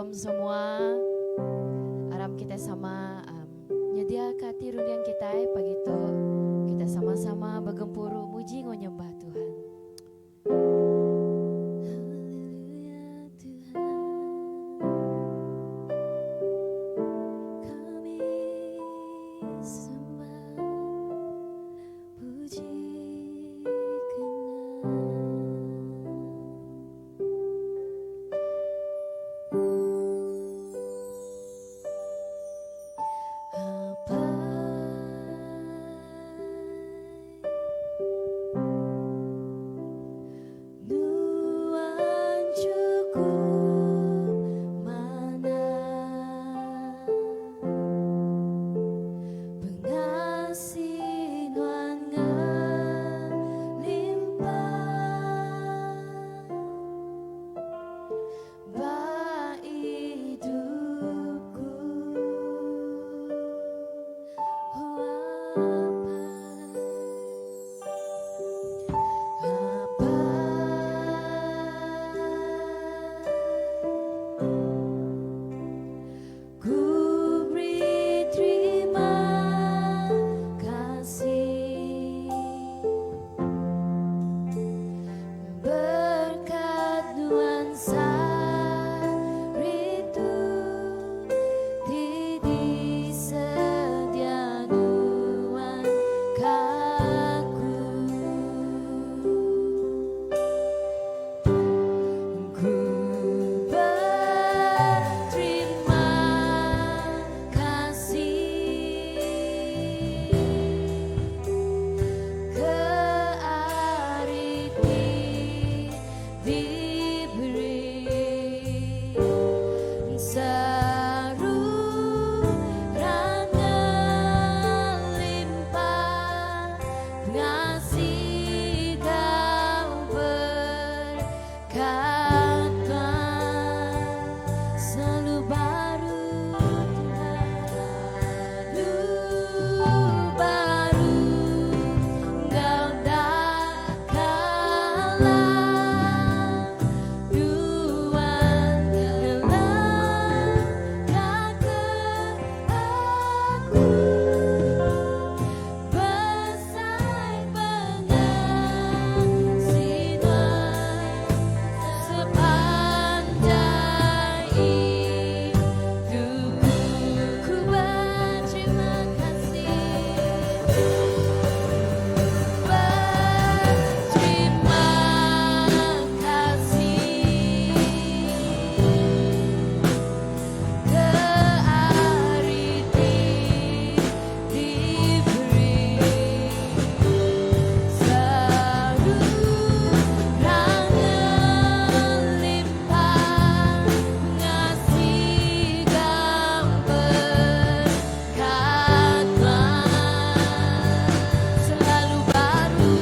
Shalom semua. Aram kita sama um, nyediaka ati runding kita pagi tu. Kita sama-sama begempuru muji ngau nyembah Tuhan. Haleluya Tuhan. Kami sembah puji Nuan cukup manah Pengasih nuan ngelimpah Ba idupku Oh apai Apai Ku beri terima kasih Berkat nuan saritu Ti disedia nuan ka ku. Ku berterima kasih ke ari ti diberi seruran ngelimpah pengasih kau berkat Tuhan selalu baru Tuhan selalu baru Engkau tak kalah Tuhan ngelangkah ke aku Besai pengasih Tuhan sepanjang hidupku. Ku berterima kasih, berterima kasih ke ari ti diberi seruran ngelimpah pengasih kau berkat Tuhan selalu baru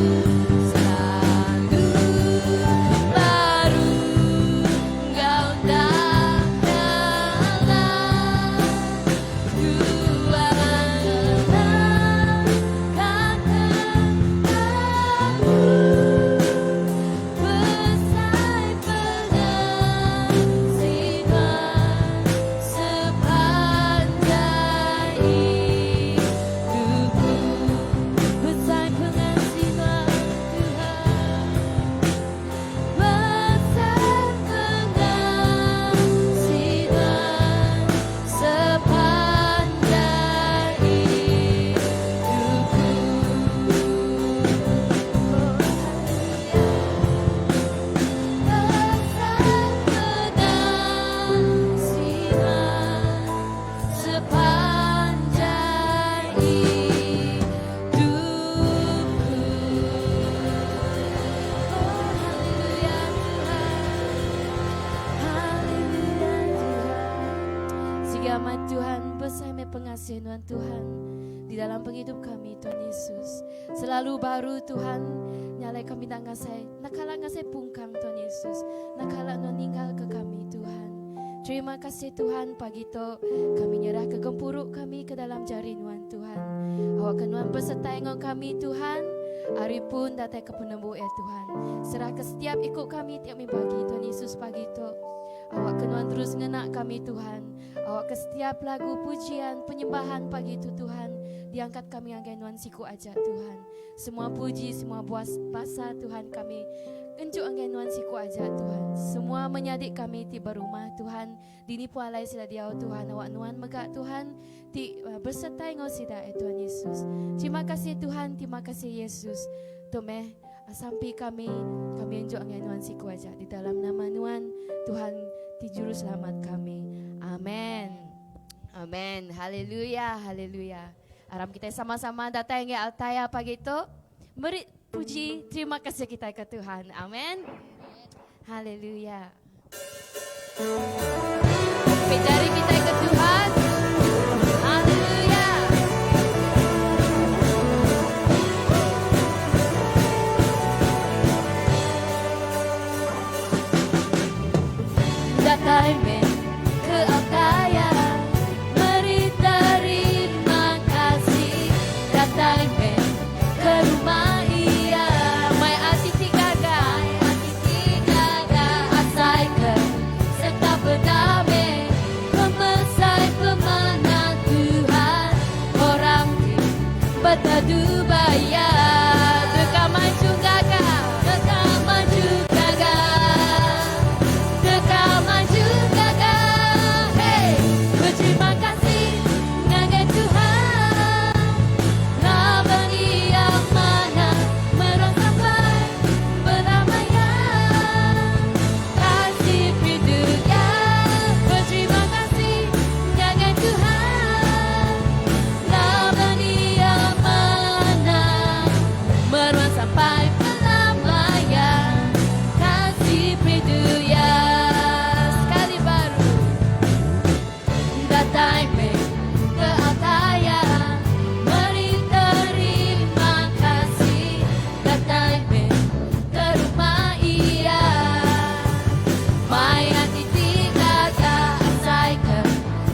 selalu baru Engkau tak kalah Tuhan melangkah ke aku Besai pengasih Tuhan sepanjang hidupku. Besai pengasih Tuhan, Besai pengasih Tuhan sepanjang hidupku. Oh haleluya. Besai pengasih Tuhan sepanjang hidupku. Oh haleluya Tuhan. Haleluya Tuhan. Sigi amat Tuhan, besai meh pengasih nuan Tuhan di dalam pengidup kami Tuhan Yesus. Selalu baru Tuhan, nyalai kami enda ngasai, enda kala ngasai pungkang Tuhan Yesus, enda kala nuan ninggal ke kami Tuhan. Terima kasih Tuhan pagi tu kami nyerah ke gempuru kami ke dalam jari nuan Tuhan. Awak ke nuan besertai enggau kami Tuhan. Ari pun datai ke penembu ya Tuhan. Serah ke setiap iku kami tiap mih pagi Tuhan Yesus pagi tu. Awak ke Nuan terus ngena kami Tuhan. Awak ke setiap lagu pujian penyembahan pagi tu Tuhan diangkat kami ngagai Nuan siku aja Tuhan. Semua puji semua buas basa Tuhan kami ngenjuk ngagai Nuan siku aja Tuhan. Semua menyadi kami ti berumah Tuhan dini pun alai sida diau Tuhan awak Nuan mega Tuhan ti bersertai enggau sida eh Tuhan Yesus. Terima kasih Tuhan, terima kasih Yesus. Tu meh sampi kami, kami enjuk ngagai Nuan siku aja di dalam nama Nuan Tuhan ti juru selamat kami. Amen. Amen. Haleluya, haleluya. Aram kita sama-sama datai ngagai Altaya pagi tu. Meri puji terima kasih kita ke Tuhan. Amen. Haleluya. Jari kita ke Tuhan. Haleluya. Datai meh ke Altaya meri terima kasih. Datai meh ke rumah iya mai ati ti gaga. Ati ti gaga asai ke serta bedame pemesai pemanah Tuhan orang ti betadu baya deka maju gaga deka maju gaga deka maju gaga hey beterima kasih ngagai Tuhan laban iya manah meruan sampai belama iya kasih perindu iya beterima kasih ngagai Tuhan laban iya manah meruan sampai belama iya kasih perindu iya sekali baru datai meh ke Altaya meri terima kasih datai meh ke rumah iya mai ati ti gaga asai ke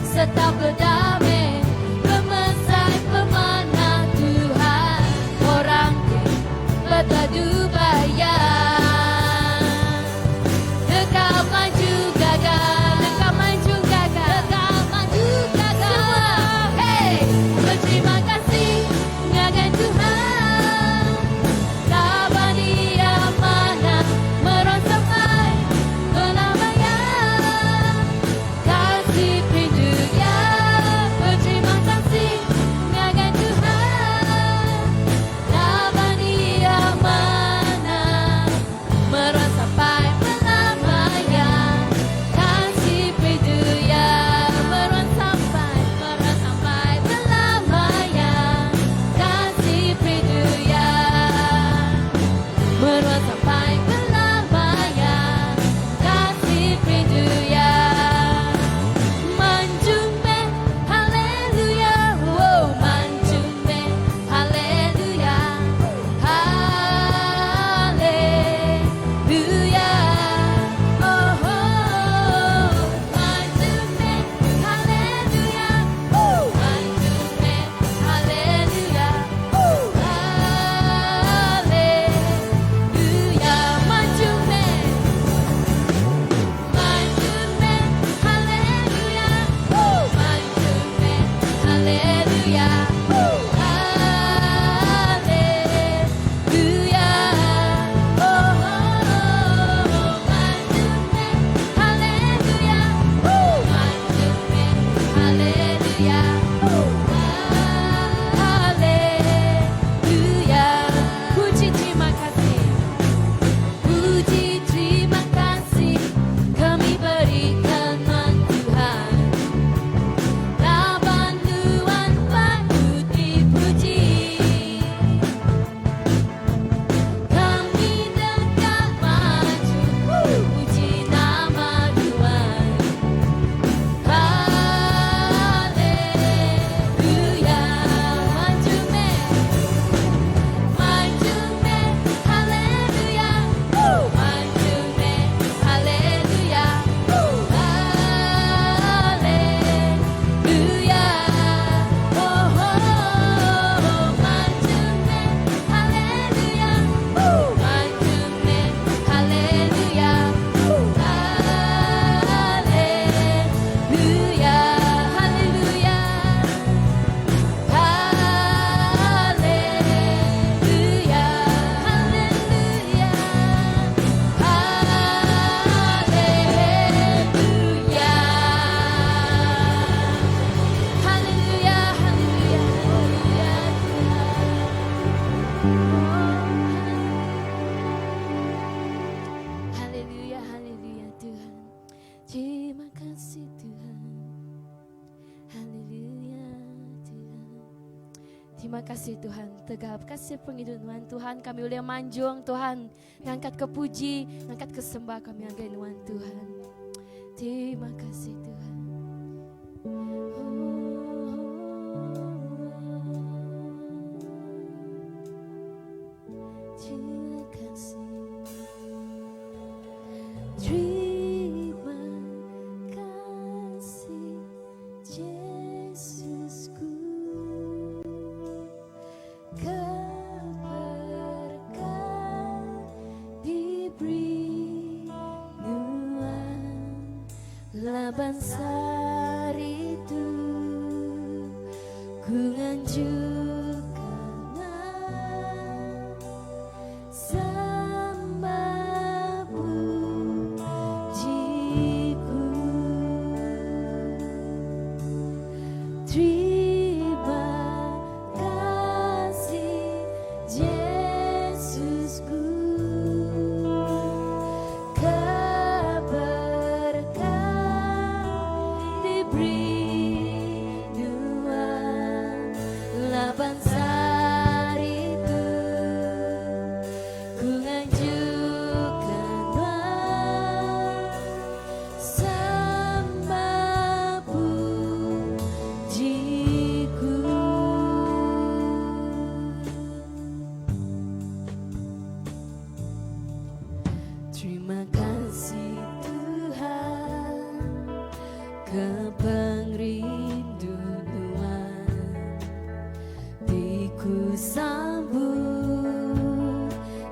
serta bedame pemesai pemanah Tuhan orang ti betadu baya deka maju gaga deka maju gaga deka maju gaga semua hey beterima kasih ngagai Tuhan laban iya manah meruan sampai belama iya kasih perindu iya. Terima kasih Tuhan tegal kasih pengidup nuan Tuhan kami ulih manjung Tuhan ngangkat ke puji ngangkat ke sembah kami ngagai nuan Tuhan. Terima kasih Tuhan. Terima kasih. Terima kasih Jesusku ke berkat diberi nuan laban sehari tu ku nganjukan Sembah pujiku. Terima kasih Jesusku ke berkat diberi nuan laban sehari tu ku nganjukan nuan sembah pujiku. Terima kasih Tuhan ke pengerindu nuan ti ku sambut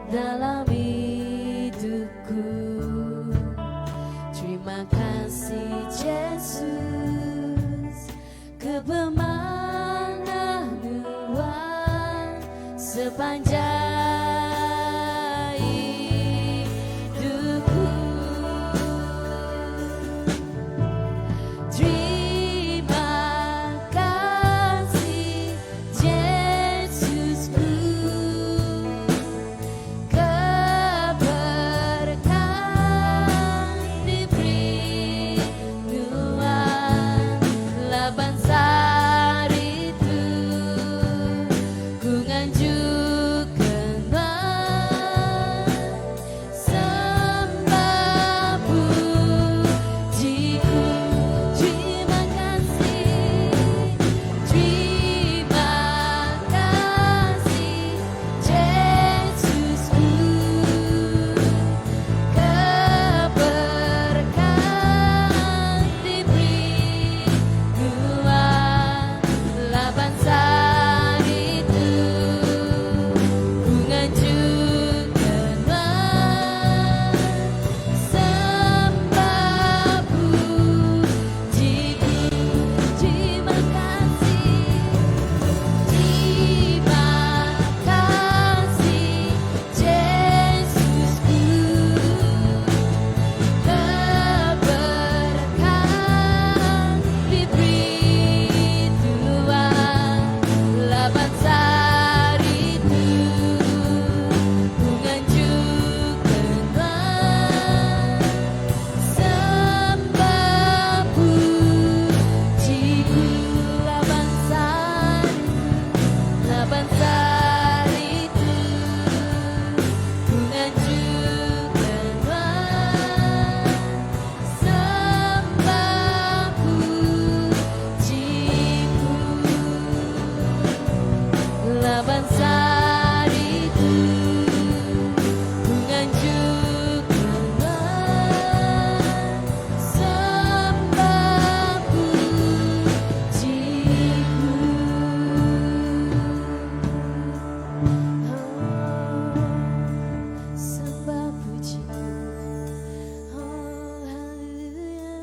dalam hidupku. Terima kasih Jesus ke pemanah nuan sepanjang hidupku. Terima kasih Jesusku ke berkat diberi nuan laban sehari tu ku nganjukan nuan sembah pujiku. Terima kasih, terima kasih Jesusku ke berkat diberi nuan laban sehari tu ku nganjukan nuan sembah pujiku. Terima kasih, terima kasih Jesusku ke berkat diberi Tuhan laban sehari tu ku nganjukan nuan sembah pujiku. Laban sehari, laban sehari tu ku nganjukan nuan sembah pujiku. Laban sehari tu ku nganjukan nuan sembah pujiku. Oh, sembah pujiku. Oh, haleluya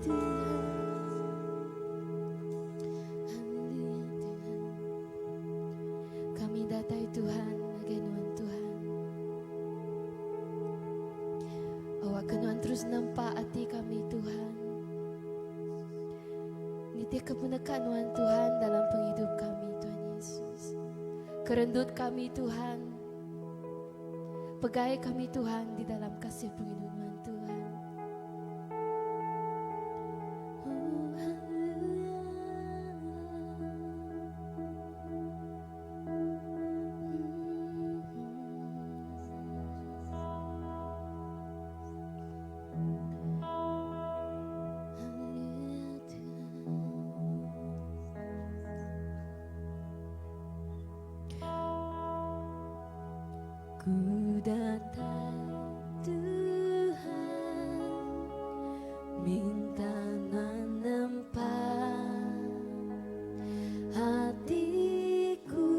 Tuhan. Haleluya Tuhan. Kami datai Tuhan ngagai nuan Tuhan. Awak ke nuan terus nempa ati kami Tuhan. Nitih ke peneka nuan Tuhan dalam pengidup kami Tuhan Yesus. Kerendut kami Tuhan. Pegai kami Tuhan di dalam kasih pengidup nuan Tuhan. Oh, haleluya. Ku datai Tuhan minta Nuan nempa atiku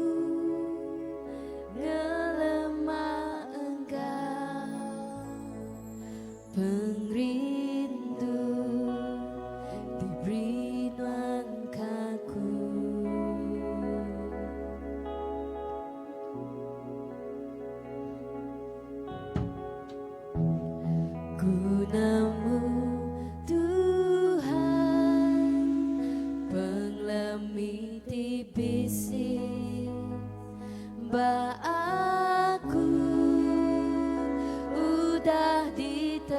ngelema enggau pengerindu diberi Nuan ka ku. Ku nemu Tuhan pengelemi ti bisi ba aku udah ditebus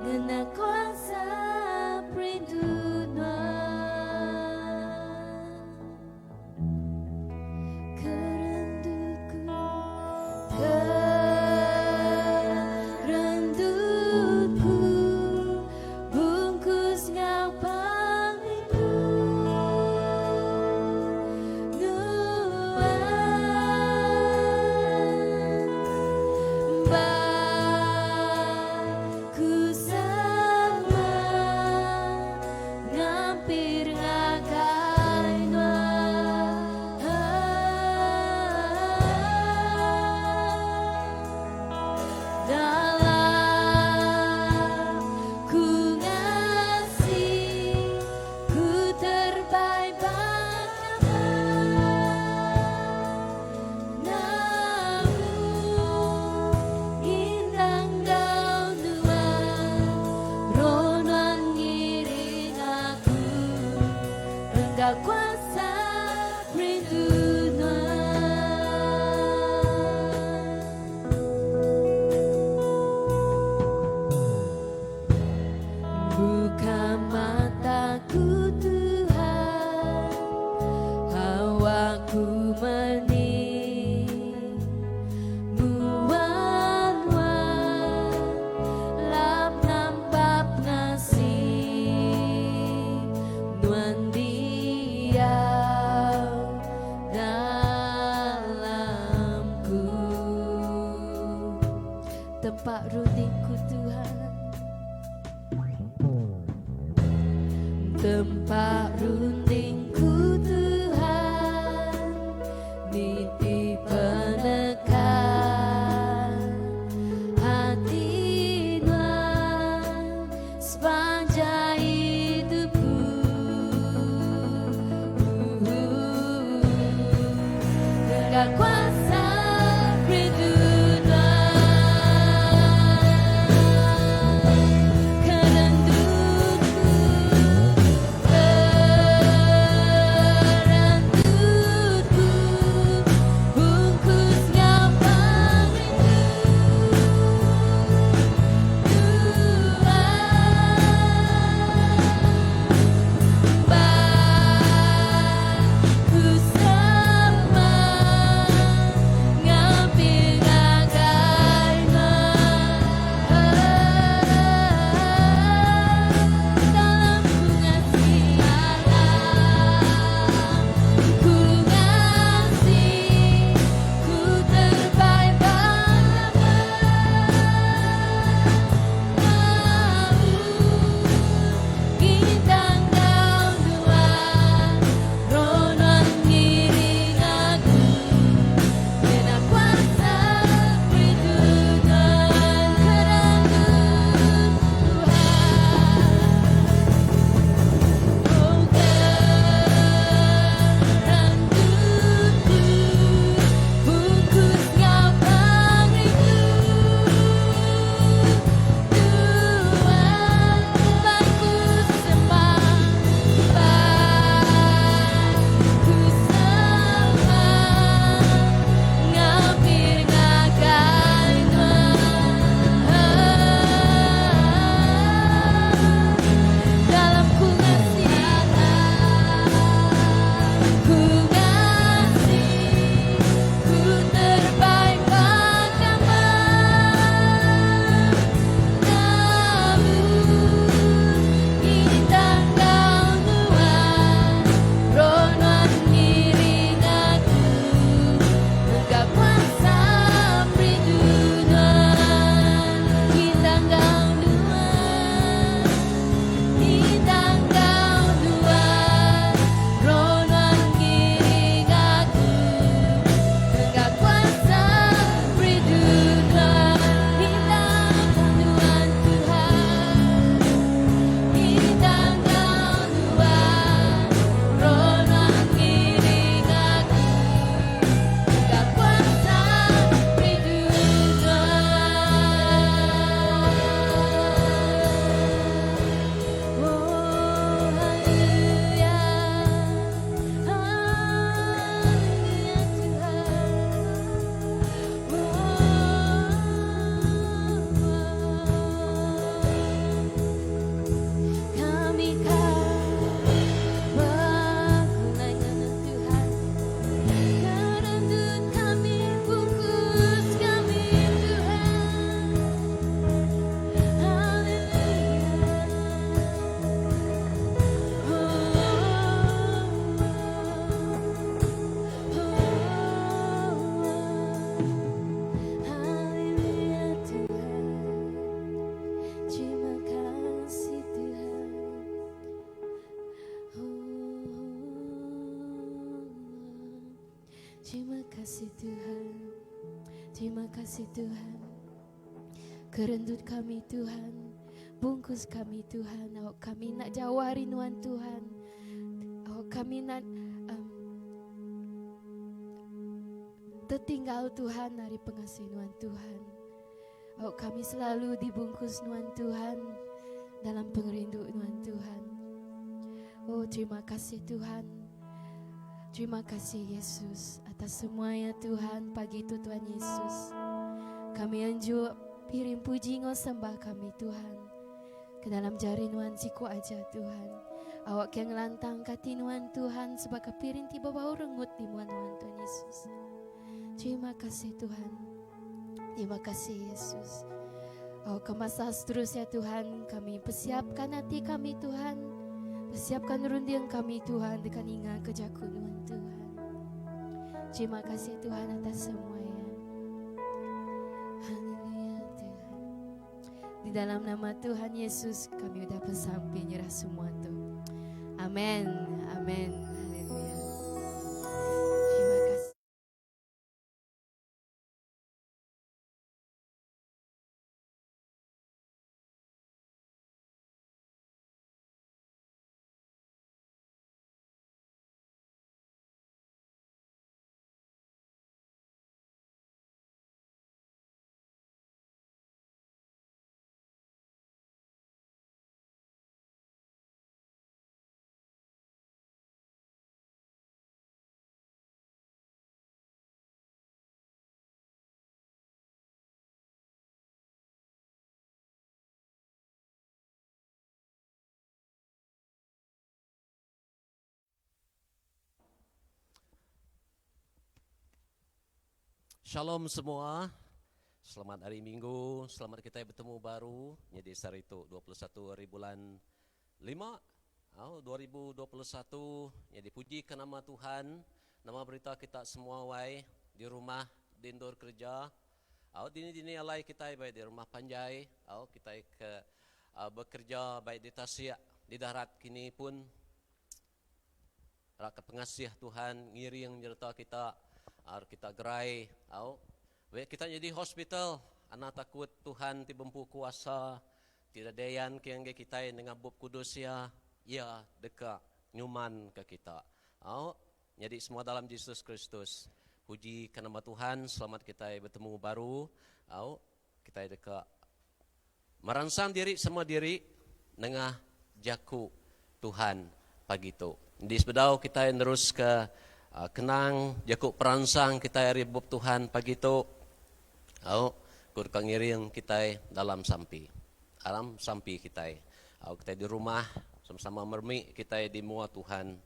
ngena kuasa perindu Nuan. Kerendutku, kerendutku, bungkus ngau pengerindu Nuan. Ba ku sama ngampir ngagai Nuan. Dalam ku ngasi, ku terbai baka Nabu ngindang enggau Nuan, Roh Nuan ngiring aku enggau kuasa perindu Nuan. Buka mataku Tuhan, awakku mening Mua Nuan lap nampak pengasih Nuan diau dalamku. Tempa rundingku Tuhan, Tempa rundingku Tuhan, niti peneka hati Nuan sepanjang hidupku. Dengan kuasa perindu Nuan. Kerendutku, kerendutku, bungkus ngau pengerindu. Terima kasih Tuhan. Kerendut kami Tuhan. Bungkus kami Tuhan. Awak kami nak jauh hari nuan Tuhan. Awak kami nak um, tertinggal Tuhan dari pengasih nuan Tuhan. Awak kami selalu dibungkus nuan Tuhan dalam pengerindu nuan Tuhan. Oh terima kasih Tuhan. Terima kasih Yesus atas semuanya Tuhan pagi itu Tuhan Yesus. Kami anjuk piring puji ngau sembah kami Tuhan. Ke dalam jari nuan siku aja Tuhan. Awak yang lantang kati nuan Tuhan sebagai piring tiba bau rengut di muan nuan Tuhan Yesus. Terima kasih Tuhan. Terima kasih Yesus. Oh, ke masa seterusnya Tuhan, kami persiapkan hati kami Tuhan. Persiapkan runding kami Tuhan dengan ingat kejakunuan Tuhan. Terima kasih Tuhan atas semuanya. Haleluya Tuhan. Di dalam nama Tuhan Yesus kami sudah bersampai nyerah semua tu. Amin. Amin. Haleluya. Terima kasih. Shalom semua. Selamat hari Minggu, selamat kita bertemu baru. Jadi hari itu 21 hari bulan 5 oh, 2021. Jadi puji ke nama Tuhan. Nama berita kita semua wai di rumah, di indoor kerja. Oh, dini dini alai kita baik di rumah panjai, oh, kita ke uh, bekerja baik di tasik, di darat kini pun Rak pengasih Tuhan ngiring nyerta kita ar kita gerai au. Baik kita jadi hospital anak takut Tuhan ti bempu kuasa tidak deyan ke yang kita dengan bub kudus ya ya deka nyuman ke kita. Au jadi semua dalam Yesus Kristus. Puji ke nama Tuhan, selamat kita bertemu baru. Au kita deka merangsang diri semua diri nengah jaku Tuhan pagi tu. Di sebedau kita nerus ke uh, kenang jaku peransang kita hari bub Tuhan pagi tu. Au ku deka ngiring kita dalam sampi. Alam sampi kita. Au kita di rumah sama-sama mermi kita di mua Tuhan.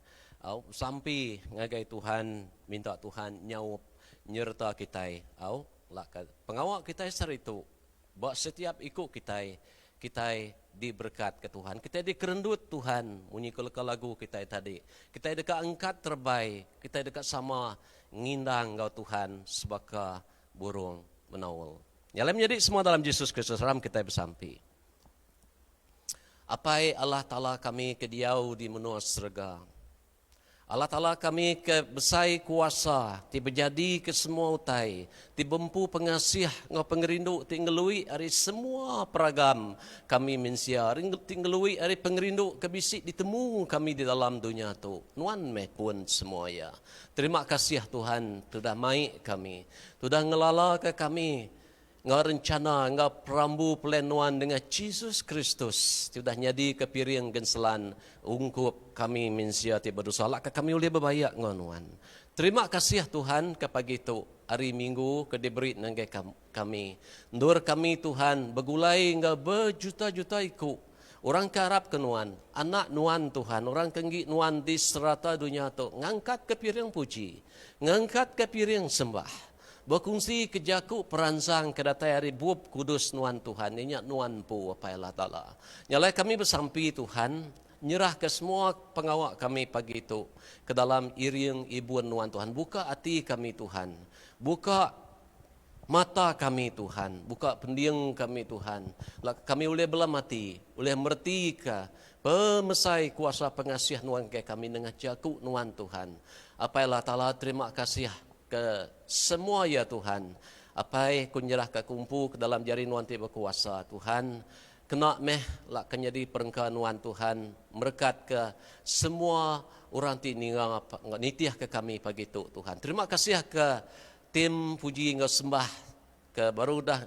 Au sampi ngagai Tuhan minta Tuhan nyaup nyerta kita. Au lak pengawak kita saritu buat setiap ikut kita kita diberkat ke Tuhan. Kita dikerendut Tuhan munyi ke leka lagu kita tadi. Kita dekat angkat terbaik, kita dekat sama ngindang ngau Tuhan sebaka burung menaul. Nyala menjadi semua dalam Yesus Kristus ram kita bersampi. Apai Allah Ta'ala kami ke diau di menua serega. Allah Ta'ala kami ke besai kuasa, ti berjadi ke semua utai, ti bempu pengasih ngau pengerindu, ti ngelui ari semua peragam kami mensia, ti ngelui ari pengerindu ke bisi ditemu kami di dalam dunia tu. Nuan meh pun semua ya. Terima kasih Tuhan, tudah mai kami, tudah ngelala ke kami, ngau rencana, ngau perambu pelenuan dengan Jesus Kristus. Sudah nyadi ke piring genselan ungkup kami mensia ti berdosa. Lak ke kami boleh berbayak ngau nuan. Terima kasih Tuhan ke pagi tu hari Minggu ke diberi nanggai kami. Ndur kami Tuhan bergulai ngau berjuta-juta iku. Orang ke Arab ke nuan, anak nuan Tuhan, orang kenggi nuan di serata dunia tu ngangkat ke piring puji, ngangkat ke piring sembah. Berkongsi kejaku peransang ke datai hari bub kudus nuan Tuhan, inya nuan pu apa Allah Ta'ala. Nyalai kami bersampi Tuhan, nyerah ke semua pengawak kami pagi itu ke dalam iring ibuan nuan Tuhan. Buka hati kami Tuhan, buka mata kami Tuhan, buka pendiang kami Tuhan. Kami boleh belah mati, boleh merti ke pemesai kuasa pengasih nuan ke kami dengan jaku nuan Tuhan. Apa Allah Ta'ala terima kasih ke semua ya Tuhan. Apai, ku nyerahka aku empu ke dalam jari Nuan ti bekuasa, Tuhan. Kena meh lak ke nyadi perengka Nuan, Tuhan, merekatka semua orang ti ninga enggau nitihka kami pagi tu, Tuhan. Terima kasih ke tim puji enggau sembah ke baru udah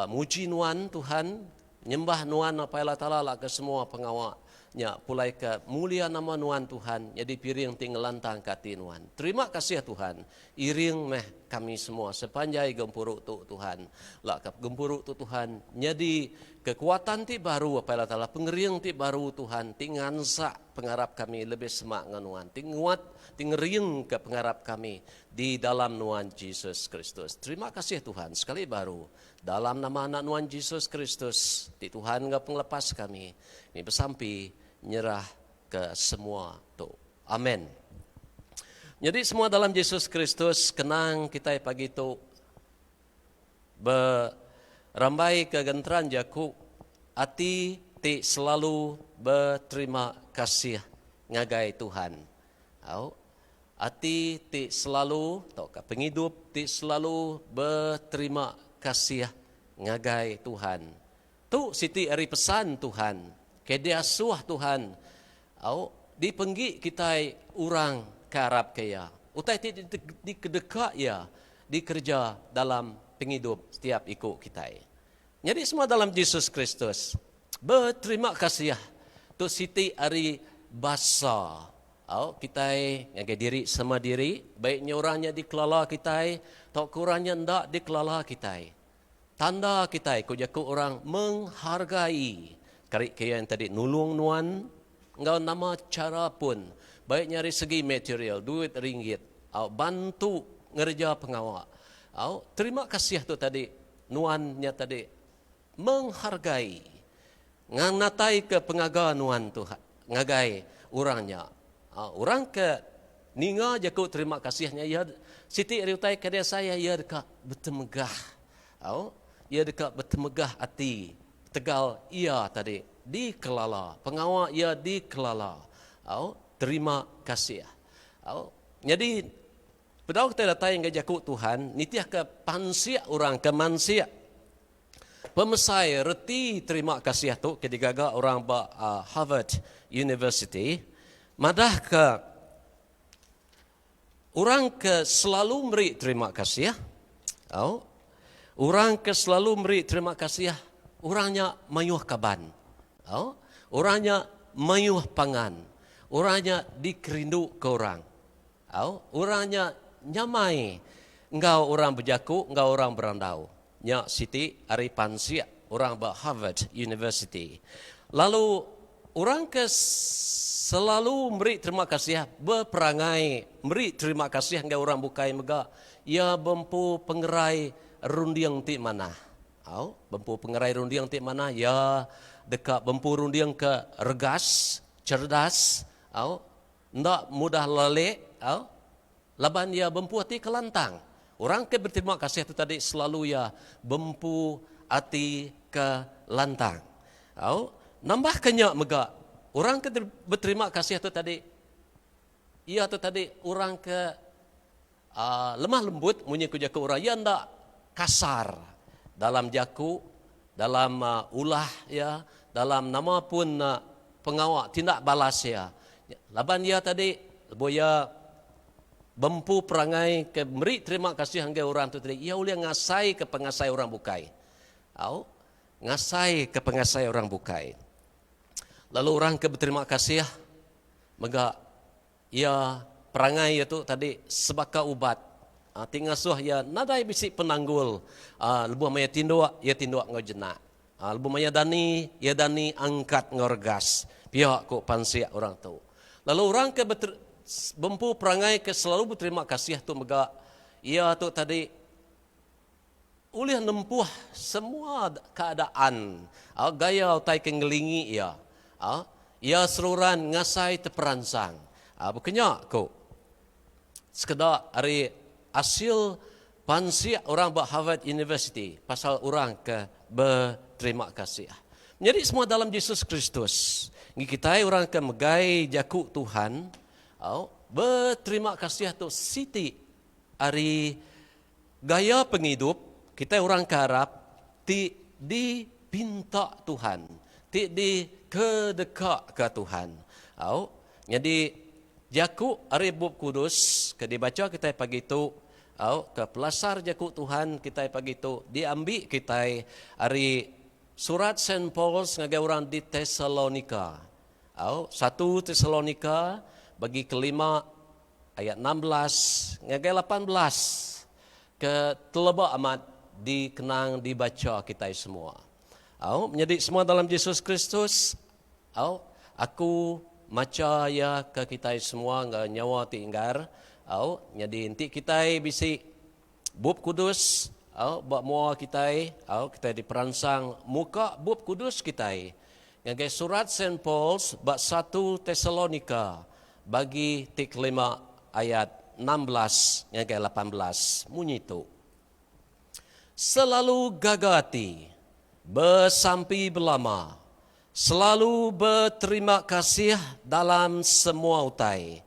muji Nuan, Tuhan, nyembah Nuan Apai Allah Taala lak ke semua pengawa nya pulai ke mulia nama Nuan, Tuhan, nyadi piring ti ngelantangka ati Nuan. Terima kasih, Tuhan. Iring meh kami semua sepanjai gempuru tu Tuhan. Lak ka gempuru tu Tuhan nyadi kekuatan ti baru Apai Allah Taala pengering ti baru Tuhan ti ngansak pengarap kami lebih semak enggau Nuan ti nguat ti ngering ka pengarap kami di dalam Nuan Jesus Kristus. Terima kasih Tuhan sekali baru dalam nama anak Nuan Jesus Kristus ti Tuhan enggau pengelepas kami mi besampi nyerah ke semua tu. Amen. Nyadi semua dalam Jesus Kristus kenang kitai pagi tu berambai ke genteran jaku ati ti selalu beterima kasih ngagai Tuhan. Au ati ti selalu tauka pengidup ti selalu beterima kasih ngagai Tuhan. Tu siti ari pesan Tuhan ke diasuh Tuhan au dipenggi kitai orang ke arapka Iya. Utai ti dikedeka Iya dikereja dalam pengidup setiap iku kitai. Nyadi semua dalam Jesus Kristus. Beterima kasih tu siti ari basa au kitai ngagai diri sama diri baik nya orang nya dikelala kitai tauka orang nya enda dikelala kitai. Tanda kitai ku jaku orang menghargai kari ke iya tadi nulung nuan enggau nama chara pun baik nya ari segi material duit ringgit au bantu ngereja pengawa au terima kasih tu tadi nuan nya tadi menghargai ngenatai ke pengaga nuan tu ngagai orang nya. Orang ke ninga jaku terima kasih nya iya siti ari utai ke diasai iya iya deka betemegah. Au, iya deka betemegah ati tegal iya tadi dikelala, pengawa iya dikelala. Au, terima kasih. Au, nyadi bedau kitai datai enggau jaku Tuhan nitihka pansik orang ke mansik Pemesai reti terima kasih tu ke digaga orang ba Harvard University madahka orang ke selalu meri terima kasih au orang ke selalu meri terima kasih orang nya mayuh kaban au orang nya mayuh pangan orang nya dikerinduka orang au orang nya nyamai enggau orang bejaku enggau orang berandau. Nya siti ari pansik orang ba Harvard University. Lalu orang ke selalu meri terima kasih beperangai meri terima kasih ngagai orang bukai mega iya bempu pengerai runding ti manah. Au, bempu pengerai runding ti manah iya deka bempu runding ke regas, cerdas, au, enda mudah lalik, au. Laban iya bempu ati ke lantang. Orang ke beterima kasih tu tadi selalu iya bempu ati ke lantang. Au, nambahka nya mega, orang ke beterima kasih tu tadi iya tu tadi orang ke uhh lemah lembut munyi ku jaku orang, iya enda kasar dalam jaku, dalam ulah iya, dalam nama pun pengawa tindak balas iya. Laban iya tadi lebuh iya bempu perangai ke meri terima kasih ngagai orang tu tadi, iya ulih ngasaika pengasai orang bukai. Au, ngasaika pengasai orang bukai. Lalu orang ke beterima kasih mega iya perangai iya tu tadi sebaka ubat ti ngasuh iya nadai bisi penanggul lebuh maya tinduk, iya tinduk enggau jenak. Lebuh maya dani, iya dani angkat enggau regas, pia ku pansik orang tu. Lalu orang ke bempu perangai ke selalu beterima kasih tu mega, iya tu tadi ulih nempuh semua keadaan, gaya utai ke ngelingi iya. Iya seruran ngasai teperansang. Baka nya ku sekeda ari asil pansik orang ba Harvard University pasal orang ke beterima kasih. Menyadi semua dalam Jesus Kristus, ngi kitai orang ke megai jaku Tuhan, au, beterima kasih tu siti ari gaya pengidup. Kitai orang ke arap ti dipinta Tuhan, ti dikedekaka Tuhan. Au, nyadi jaku ari Bup Kudus ke dibacha kitai pagi tu, au, ke pelasar jaku Tuhan kitai pagi tu diambi kitai ari surat Saint Paul ngagai orang di Tesalonika. Au, satu Tesalonika bagi kelima ayat 16 ngagai 18 ke teleba amat dikenang dibacha kitai semua. Au, menyadi semua dalam Jesus Kristus, au, aku macha iya ke kitai semua enggau nyawa ti inggar. Au, nyadi enti kitai bisi Bup Kudus, au, ba mua kitai, au, kitai diperansang muka Bup Kudus kitai ngagai surat Saint Paul's ba satu Tesalonika bagi ti kelima ayat 16 ngagai 18 munyi tu, Selalu gaga ati, besampi belama, selalu beterima kasih dalam semua utai.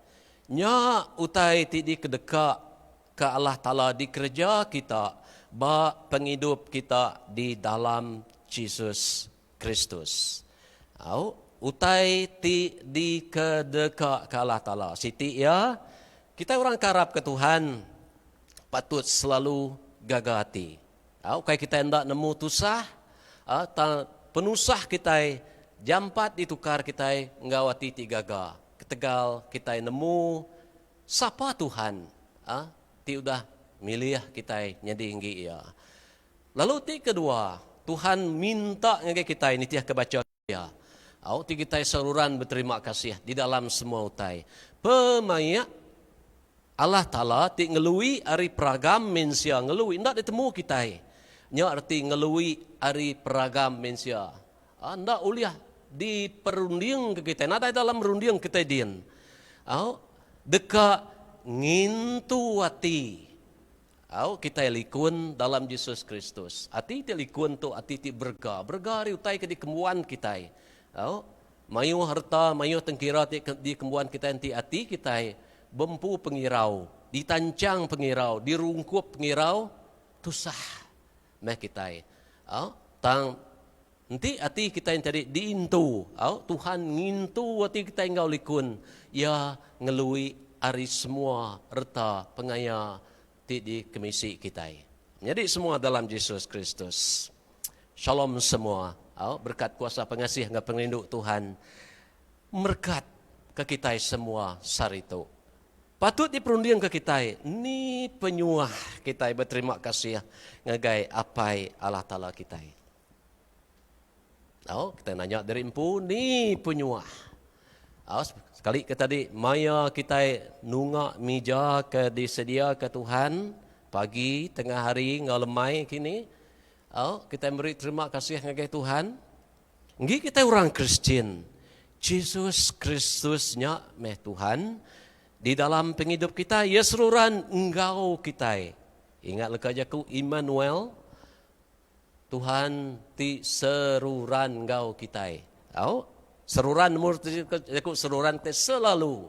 Nya utai ti dikedeka ke Allah Taala dikereja kita ba pengidup kita di dalam Jesus Kristus. Au, utai ti dikedeka ke Allah Taala. Siti iya, kitai orang ke arap ke Tuhan patut selalu gaga ati. Au, kai kitai enda nemu tusah, au, tang penusah kitai jampat ditukar kitai enggau ati ti gaga ketegal kitai nemu sapa Tuhan, au, ti udah milih kitai nyadi enggi Iya. Lalu ti kedua, Tuhan minta ngagai kitai nitihka bacha Iya. Au ti kitai seruran beterima kasih di dalam semua utai. Pemaik Allah Taala ti ngelui ari peragam mensia ngelui enda ditemu kitai. Nya reti ngelui ari peragam mensia. Enda ulih diperundingka kitai, nadai dalam runding kitai din. Au deka ngintu ati Au, kitai likun dalam Jesus Kristus. Ati ti likun tu ati ti berega. Berega ari utai ke dikembuan kitai. Au, mayuh reta, mayuh tengkira ti dikembuan kitai enti ati kitai bempu pengirau, ditanchang pengirau, dirungkup pengirau, tusah meh kitai. Au, tang enti ati kitai enti diintu, au, Tuhan ngintu ati kitai enggau likun, Iya ngelui ari semua reta pengaya ti dikemisi kitai. Menyadi semua dalam Jesus Kristus. Shalom semua. Au, berkat kuasa pengasih enggau pengerindu Tuhan merekat ke kitai semua sehari tu. Patut diperundingka kitai ni penyuah kitai beterima kasih ngagai Apai Allah Taala kitai. Au, kitai nanya diri empu ni penyuah. Au, sekali ke tadi maya kitai nunga mija ke disediaka Tuhan pagi, tengah hari enggau lemai kini, au, kitai meri terima kasih ngagai Tuhan. Enggi kitai orang Kristian, Jesus Kristus nya meh Tuhan di dalam pengidup kitai, iya seruran enggau kitai. Ingat leka jaku Immanuel, Tuhan ti seruran enggau kitai. Au, seruran nemu reti jaku seruran ti selalu,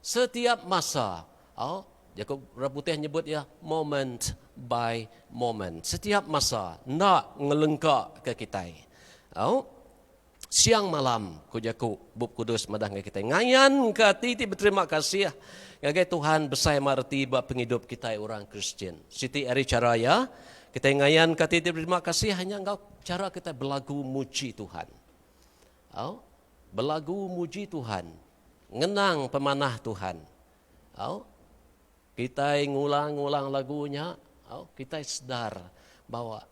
setiap masa. Au, jaku orang putih nyebut iya moment by moment. Setiap masa enda ngelengka ke kitai. Au, siang malam ku jaku Bup Kudus madah ngagai kitai ngayanka ati ti beterima kasih ngagai Tuhan besai amat reti ba pengidup kitai orang Kristian. Siti ari chara iya, kitai ngayanka ati ti beterima kasih nya enggau chara kitai belagu muji Tuhan. Au, belagu muji Tuhan, ngenang pemanah Tuhan. Au, kitai ngulang-ngulang lagu nya, au, kitai sedar bawa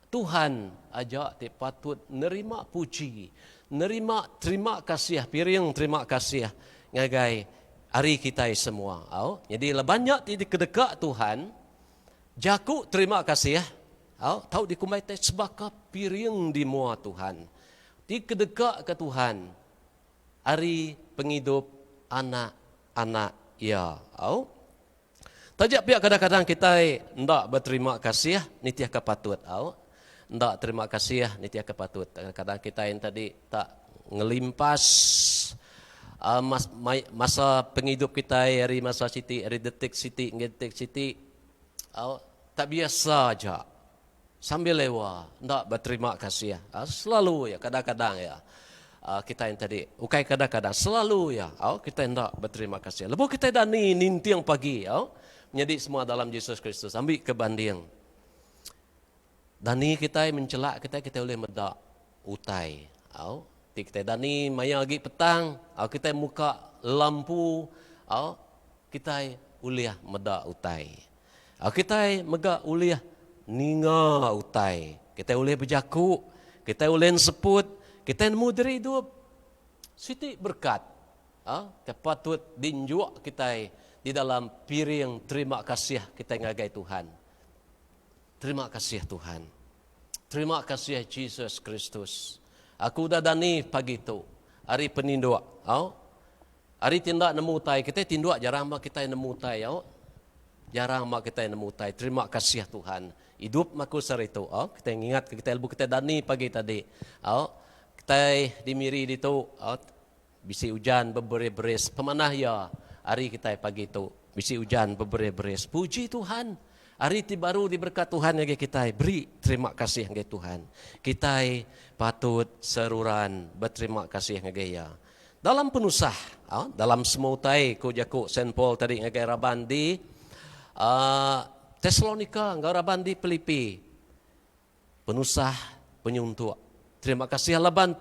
Tuhan aja ti patut nerima puji, nerima terima kasih, piring terima kasih ngagai ari kitai semua. Au, nyadi laban nya ti dikedeka Tuhan, jaku terima kasih au tau dikumbai tai sebaka piring di mua Tuhan. Ti kedeka ke Tuhan ari pengidup anak-anak iya. Au. Taja pia kadang-kadang kitai enda beterima kasih nitihka patut au. Enda terima kasih nitihka patut. Kadang-kadang kitai enti tadi tak ngelimpas masa pengidup kitai ari masa siti ari detik siti ngagai detik siti au tak biasa aja. Sambil lewa enda beterima kasih. Selalu iya kadang-kadang iya kitai enti tadi ukai kadang-kadang selalu iya kitai enda beterima kasih. Lebuh kitai dani ninting pagi menyadi semua dalam Jesus Kristus ambi ke banding. Dani kitai menchelak kitai kitai ulih meda utai. Ti kitai dani maya agi petang kitai muka lampu kitai ulih meda utai. Kitai mega ulih ninga utai. Kitai ulih bejaku, kitai ulih enseput, kitai nemu diri idup. Siti berekat ke patut dienjuk kitai di dalam piring terima kasih kitai ngagai Tuhan. Terima kasih Tuhan. Terima kasih Jesus Kristus. Aku udah dani pagi tu ari peninduk. Au. Ari ti enda nemu utai, kitai tinduk jarang mah kitai nemu utai au. Jarang mah kitai nemu utai. Terima kasih Tuhan. Idup mah aku sehari tu au. Kitai ngingat ke kitai lebuh kitai dani pagi tadi au. Kitai di Miri ditu au bisi ujan beberis-beris. Pemanah iya hari kitai pagi tu bisi ujan beberis-beris. Puji Tuhan. Hari ti baru diberkat Tuhan ngagai kitai. Beri terima kasih ngagai Tuhan. Kitai patut seruran beterima kasih ngagai Iya. Dalam penusah, dalam semua utai, ku jaku Saint Paul tadi ngagai raban di Tesalonika enggau raban di Pilipi, penusah penyuntuk. Terima kasih laban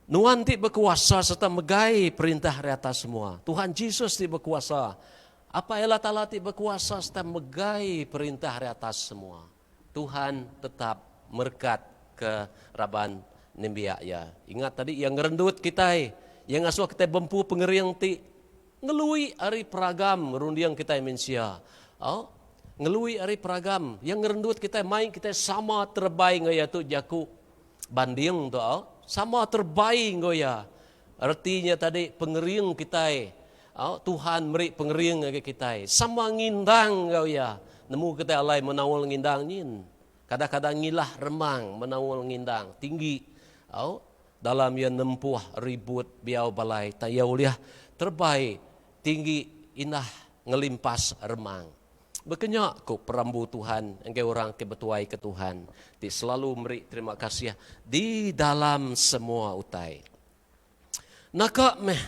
nuan ti bekuasa sereta megai perintah ari atas semua. Tuhan Jesus ti bekuasa. Apai Allah Taala ti bekuasa sereta megai perintah ari atas semua. Tuhan tetap merekat ke raban nembiak Iya. Ingat tadi Iya ngerendut kitai. Iya ngasuh kitai bempu pengering ti ngelui ari peragam runding kitai mensia. Au, ngelui ari peragam. Iya ngerendut kitai mai kitai sama terebai enggau Iya tu jaku banding tu au. Sama terebai enggau Iya. Reti nya tadi pengering kitai au Tuhan meri pengering ngagai kitai sama ngindang enggau iya. Nemu kitai alai menaul ngindang nyin. Kadang-kadang ngilah remang menaul ngindang tinggi au dalam iya nempuh ribut biau balai tang iya ulih terebai tinggi indah ngelimpas remang. Baka nya ku perambu Tuhan enggai orang ti betuaika Tuhan ti selalu meri terima kasih di dalam semua utai. Naka meh,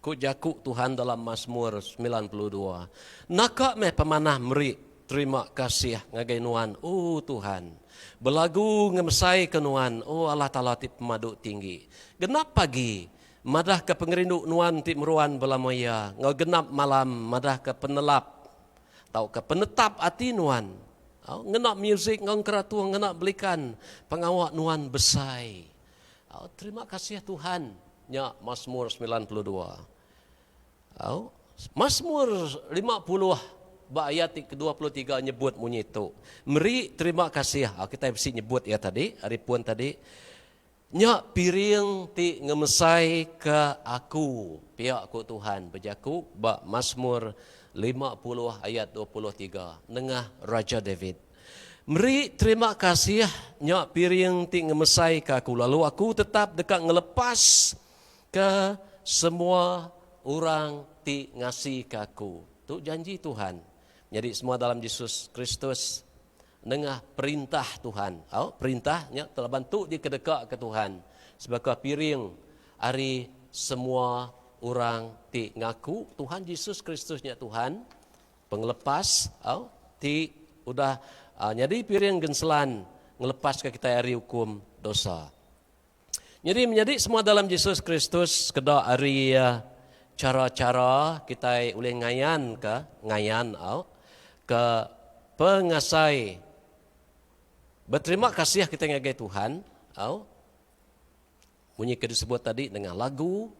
ku jaku Tuhan dalam Masmur 92, Naka meh pemanah meri terima kasih ngagai Nuan, O Tuhan. Belagu ngemesaika Nuan, O Allah Taala ti Pemadu Tinggi. Genap pagi, madahka pengerindu Nuan ti meruan belama iya, enggau genap malam madahka penelap tauka penetap ati Nuan. Au, ngena muzik enggau engkeratung ngena belikan pengawa Nuan besai. Au, terima kasih Tuhan nya Masmur 92. Au, Masmur 50 ba ayat ti ke-23 nyebut munyi tu. Meri terima kasih. Au, kitai bisi nyebut iya tadi, ari pun tadi. Nya piring ti ngemesaika Aku, pia ku Tuhan bejaku ba Masmur 50 ayat 23 nengah Raja David. Meri terima kasih nya piring ti ngemesaika Aku lalu Aku tetap deka ngelepaska semua orang ti ngasika Aku. Tu janji Tuhan. Nyadi semua dalam Jesus Kristus. Nengah perintah Tuhan. Au, perintah nya telaban tu dikedekaka Tuhan sebaka piring ari semua orang ti ngaku Tuhan Jesus Kristus nya Tuhan, Pengelepas, au, ti udah nyadi piring genselan ngelepaska kitai ari ukum dosa. Nyadi menyadi semua dalam Jesus Kristus sekeda ari chara-chara kitai ulih ngayanka, ngayan au, ke pengasai beterima kasih kitai ngagai Tuhan au. Munyi ke disebut tadi nengah lagu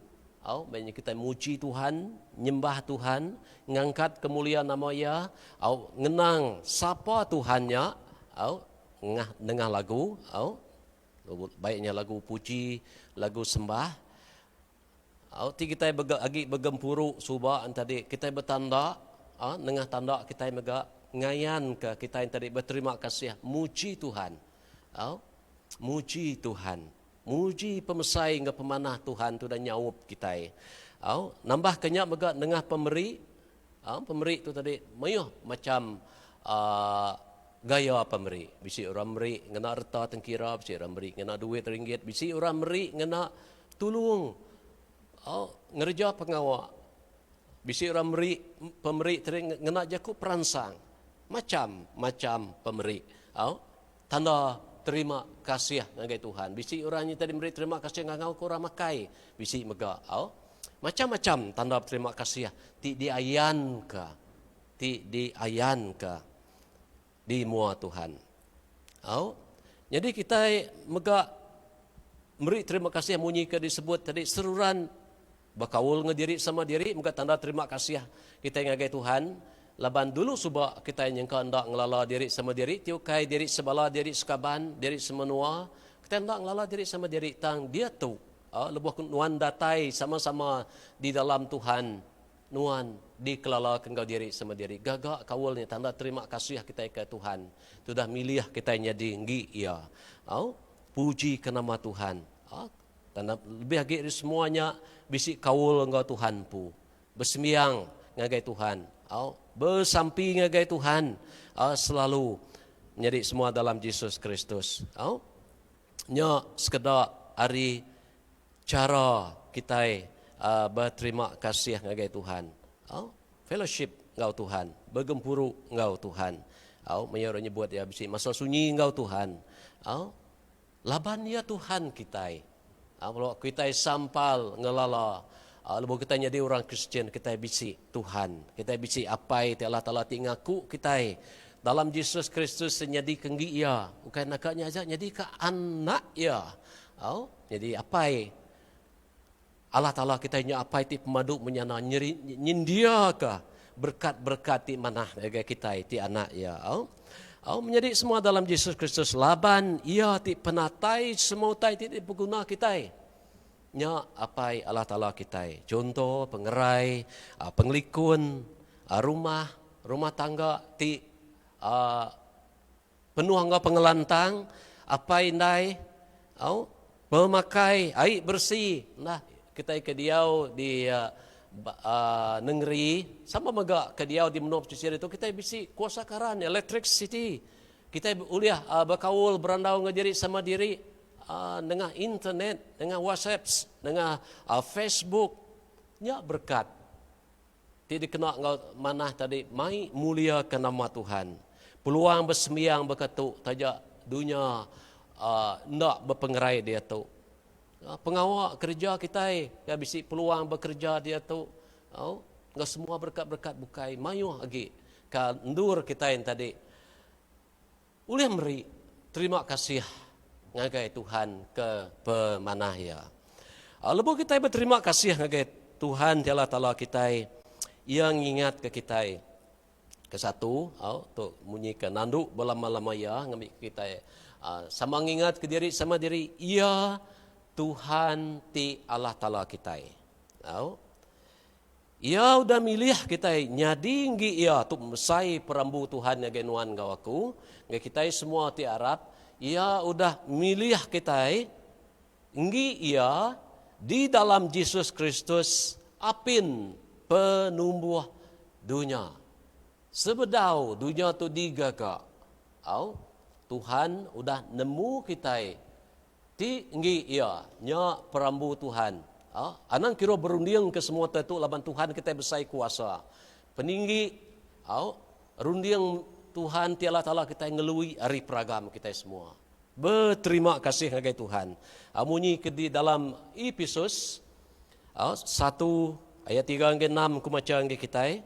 au, meh nya kitai muji Tuhan, nyembah Tuhan, ngangkat kemulia nama Iya au, ngenang sapa Tuhan nya au, ngah nengah lagu au. Baik nya lagu puji, lagu sembah. Au ti kitai bega agi begempuru suba entadi kitai betanda au nengah tanda kitai mega ngayanka kitai entadi beterima kasih muji Tuhan. Au muji Tuhan. Muji pemesai enggau pemanah Tuhan tu udah nyaup kitai. Au nambahka nya mega nengah pemeri au pemeri tu tadi mayuh macham uhh. gaya pemeri. Bisi orang meri ngena reta tengkira, bisi orang meri ngena duit ringgit, bisi orang meri ngena tulung au ngereja pengawa. Bisi orang meri pemeri tadi ngena jaku peransang. Macham macham pemeri au tanda terima kasih ngagai Tuhan. Bisi orang nya tadi meri terima kasih ngangau ke orang makai bisi mega au. Macham-macham tanda beterima kasih ti diayanka ti diayanka di mua Tuhan. Au. Nyadi kitai mega meri terima kasih munyi ke disebut tadi seruran bekaul enggau diri sama diri mega tanda terima kasih kitai ngagai Tuhan laban dulu suba kitai nyengka enda ngelala diri sama diri ti ukai diri sebala diri sekaban diri semenua kitai enda ngelala diri sama diri tang diatu lebuh nuan datai sama-sama di dalam Tuhan Nuan dikelalaka enggau diri sama diri. Gaga kaul nya tanda terima kasih kitai ke Tuhan ti udah milih kitai nyadi enggi Iya. Au, puji ke nama Tuhan. Au, tanda lebih agi ari semua nya bisi kaul enggau Tuhan empu. Besembiang ngagai Tuhan. Au, besampi ngagai Tuhan au, selalu nyadi semua dalam Jesus Kristus. Au, nya sekeda ari Chara kitai beterima kasih ngagai Tuhan. Au, fellowship enggau Tuhan, begempuru enggau Tuhan. Au, mayuh orang nyebut iya bisi masa sunyi enggau Tuhan. Au, laban iya Tuhan kitai. Au, lalu kitai sampal ngelala lebuh kitai nyadi orang Kristian kitai bisi Tuhan. Kitai bisi Apai ti Allah Taala ti ngaku kitai dalam Jesus Kristus nyadi ke enggi iya. Ukai naka nya aja nyadi ke anak iya. Au. Nyadi apai Allah Taala kitai nya apai ti pemadu menyana nyeri nyendiaka berkat-berkat ti manah ngagai kitai ti anak iya. Au. Au menyadi semua dalam Jesus Kristus laban iya ti penatai semua utai ti dipeguna kitai. Nya apai Allah Taala kitai. Chunto pengerai, pengelikun, rumah, rumah tangga ti Penuh enggau pengelantang, apai indai au pemakai ai beresi nah kitai ke diau di nengeri sama mega ke diau di menua pesisir ditu kitai bisi kuasa karan electricity kitai ulih bekaul berandau enggau diri sama diri nengah internet nengah whatsapp nengah facebook nya berkat ti dikena enggau manah tadi mai muliaka nama Tuhan. Peluang besembiang baka tu taja dunya enda bepengerai diatu. Pengawa kereja kitai ke bisi peluang bekereja diatu au enggau semua berkat-berkat bukai mayuh agi ka endur kitai tadi ulih meri terima kasih ngagai Tuhan ke pemanah Iya. Lebuh kitai beterima kasih ngagai Tuhan ti Allah Taala kitai, Iya ngingatka kitai. Kesatu, au tu munyi ke nandu belama-lama iya ngambika kitai sama ngingatka diri sama diri, Iya Tuhan ti Allah Taala kitai. Au. Iya udah milih kitai nyadi enggi Iya tu mesai perambu Tuhan ngagai nuan enggau aku, ngagai kitai semua ti arap, Iya udah milih kitai enggi Iya di dalam Jesus Kristus apin penumbuh dunya. Sebedau dunya tu digaga, au, Tuhan udah nemu kitai Ti enggi iya, nya perambu Tuhan. A Anang kiruh berunding ke semua utai tu laban Tuhan kitai besai kuasa. Peninggi au runding Tuhan ti Allah Taala kitai ngelui ari peragam kitai semua. Beterima kasih ngagai Tuhan. A Munyi ke di dalam Epesus a satu ayat tiga ngagai enam ku macha ngagai kitai,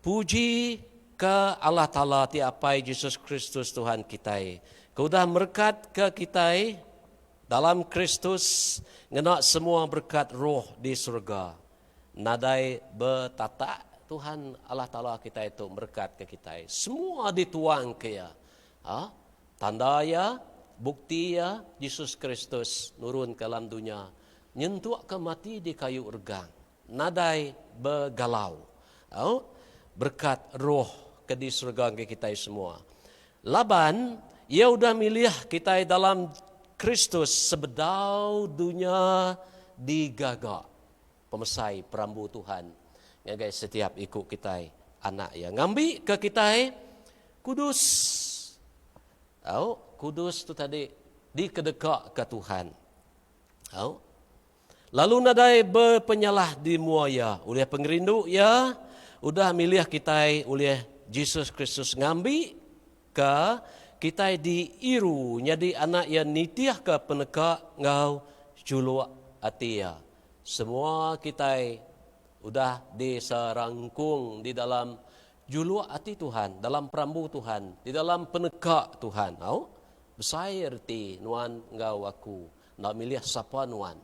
Puji ka Allah Taala ti Apai Jesus Kristus Tuhan kitai, ke udah merekatka kitai dalam Kristus ngena semua berekat roh di serega. Nadai betatak Tuhan Allah Taala kitai tu merekatka kitai. Semua dituangka Iya. Ha? Tanda iya, bukti iya, Jesus Kristus nurun ke alam dunya nyentukka mati di kayu regang. Nadai begalau. Au, berekat roh ke di serega ngagai kitai semua. Laban Iya udah milih kitai dalam Kristus sebedau dunya digaga. Pemesai perambu Tuhan ngagai setiap iku kitai anak Iya. Ngambika kitai kudus. Au, kudus tu tadi dikedeka ke Tuhan. Au. Lalu nadai bepenyalah di mua Iya. Ulih pengerindu Iya udah milih kitai ulih Jesus Kristus ngambi ka kitai diiru nyadi anak Iya nitihka peneka enggau juluk ati Iya. Semua kitai udah diserangkung di dalam juluk ati Tuhan, dalam perambu Tuhan, di dalam peneka Tuhan. Au, besai reti nuan enggau aku. Enda milih sapa nuan.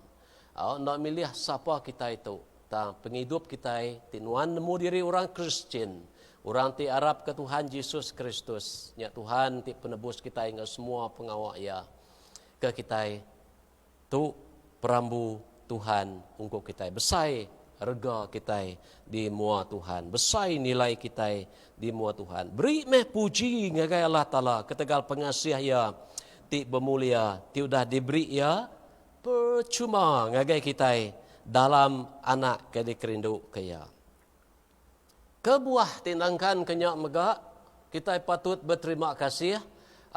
Au, enda milih sapa kitai tu. Tang pengidup kitai ti nuan nemu diri orang Kristian, orang ti arapka Tuhan Jesus Kristus, nya Tuhan ti penebus kitai enggau semua pengawa Iya ke kitai. Tu perambu Tuhan ungkup kitai. Besai rega kitai di mua Tuhan. Besai nilai kitai di mua Tuhan. Beri meh puji ngagai Allah Taala ketegal pengasih Iya ti bemulia ti udah diberi Iya percuma ngagai kitai dalam Anak ke dikerinduka Iya. Kebuah ti nangkanka nya mega, kitai patut beterima kasih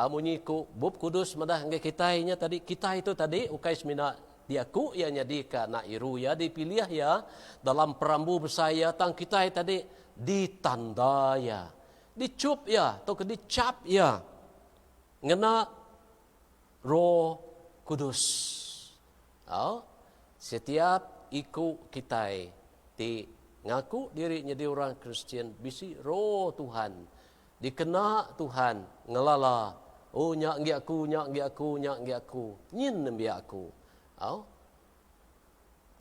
munyi ku Bup Kudus madah ngagai kitai nya tadi, kitai tu tadi ukai semina diaku iya nyadika anak iru iya, dipilih iya dalam perambu besai iya, tang kitai tadi ditanda iya, dichup iya tauka dichap iya ngena Roh Kudus. Au, setiap iku kitai ti ngaku diri nyadi orang Kristian bisi Roh Tuhan dikena Tuhan ngelala, oh nya enggi aku, nya enggi aku, nya enggi aku, nyin nembiak aku. Au,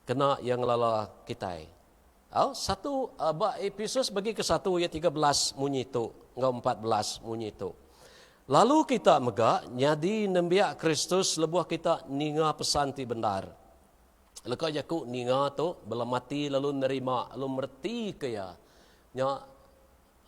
kena iya ngelala kitai. Au, satu ba Epesus bagi kesatu ayat 13 munyi tu enggau 14 munyi tu. Lalu kita mega nyadi nembiak Kristus lebuh kita ninga pesan ti bendar. Leka jaku ninga tu belemati lalu nerima lalu meretika iya. Nya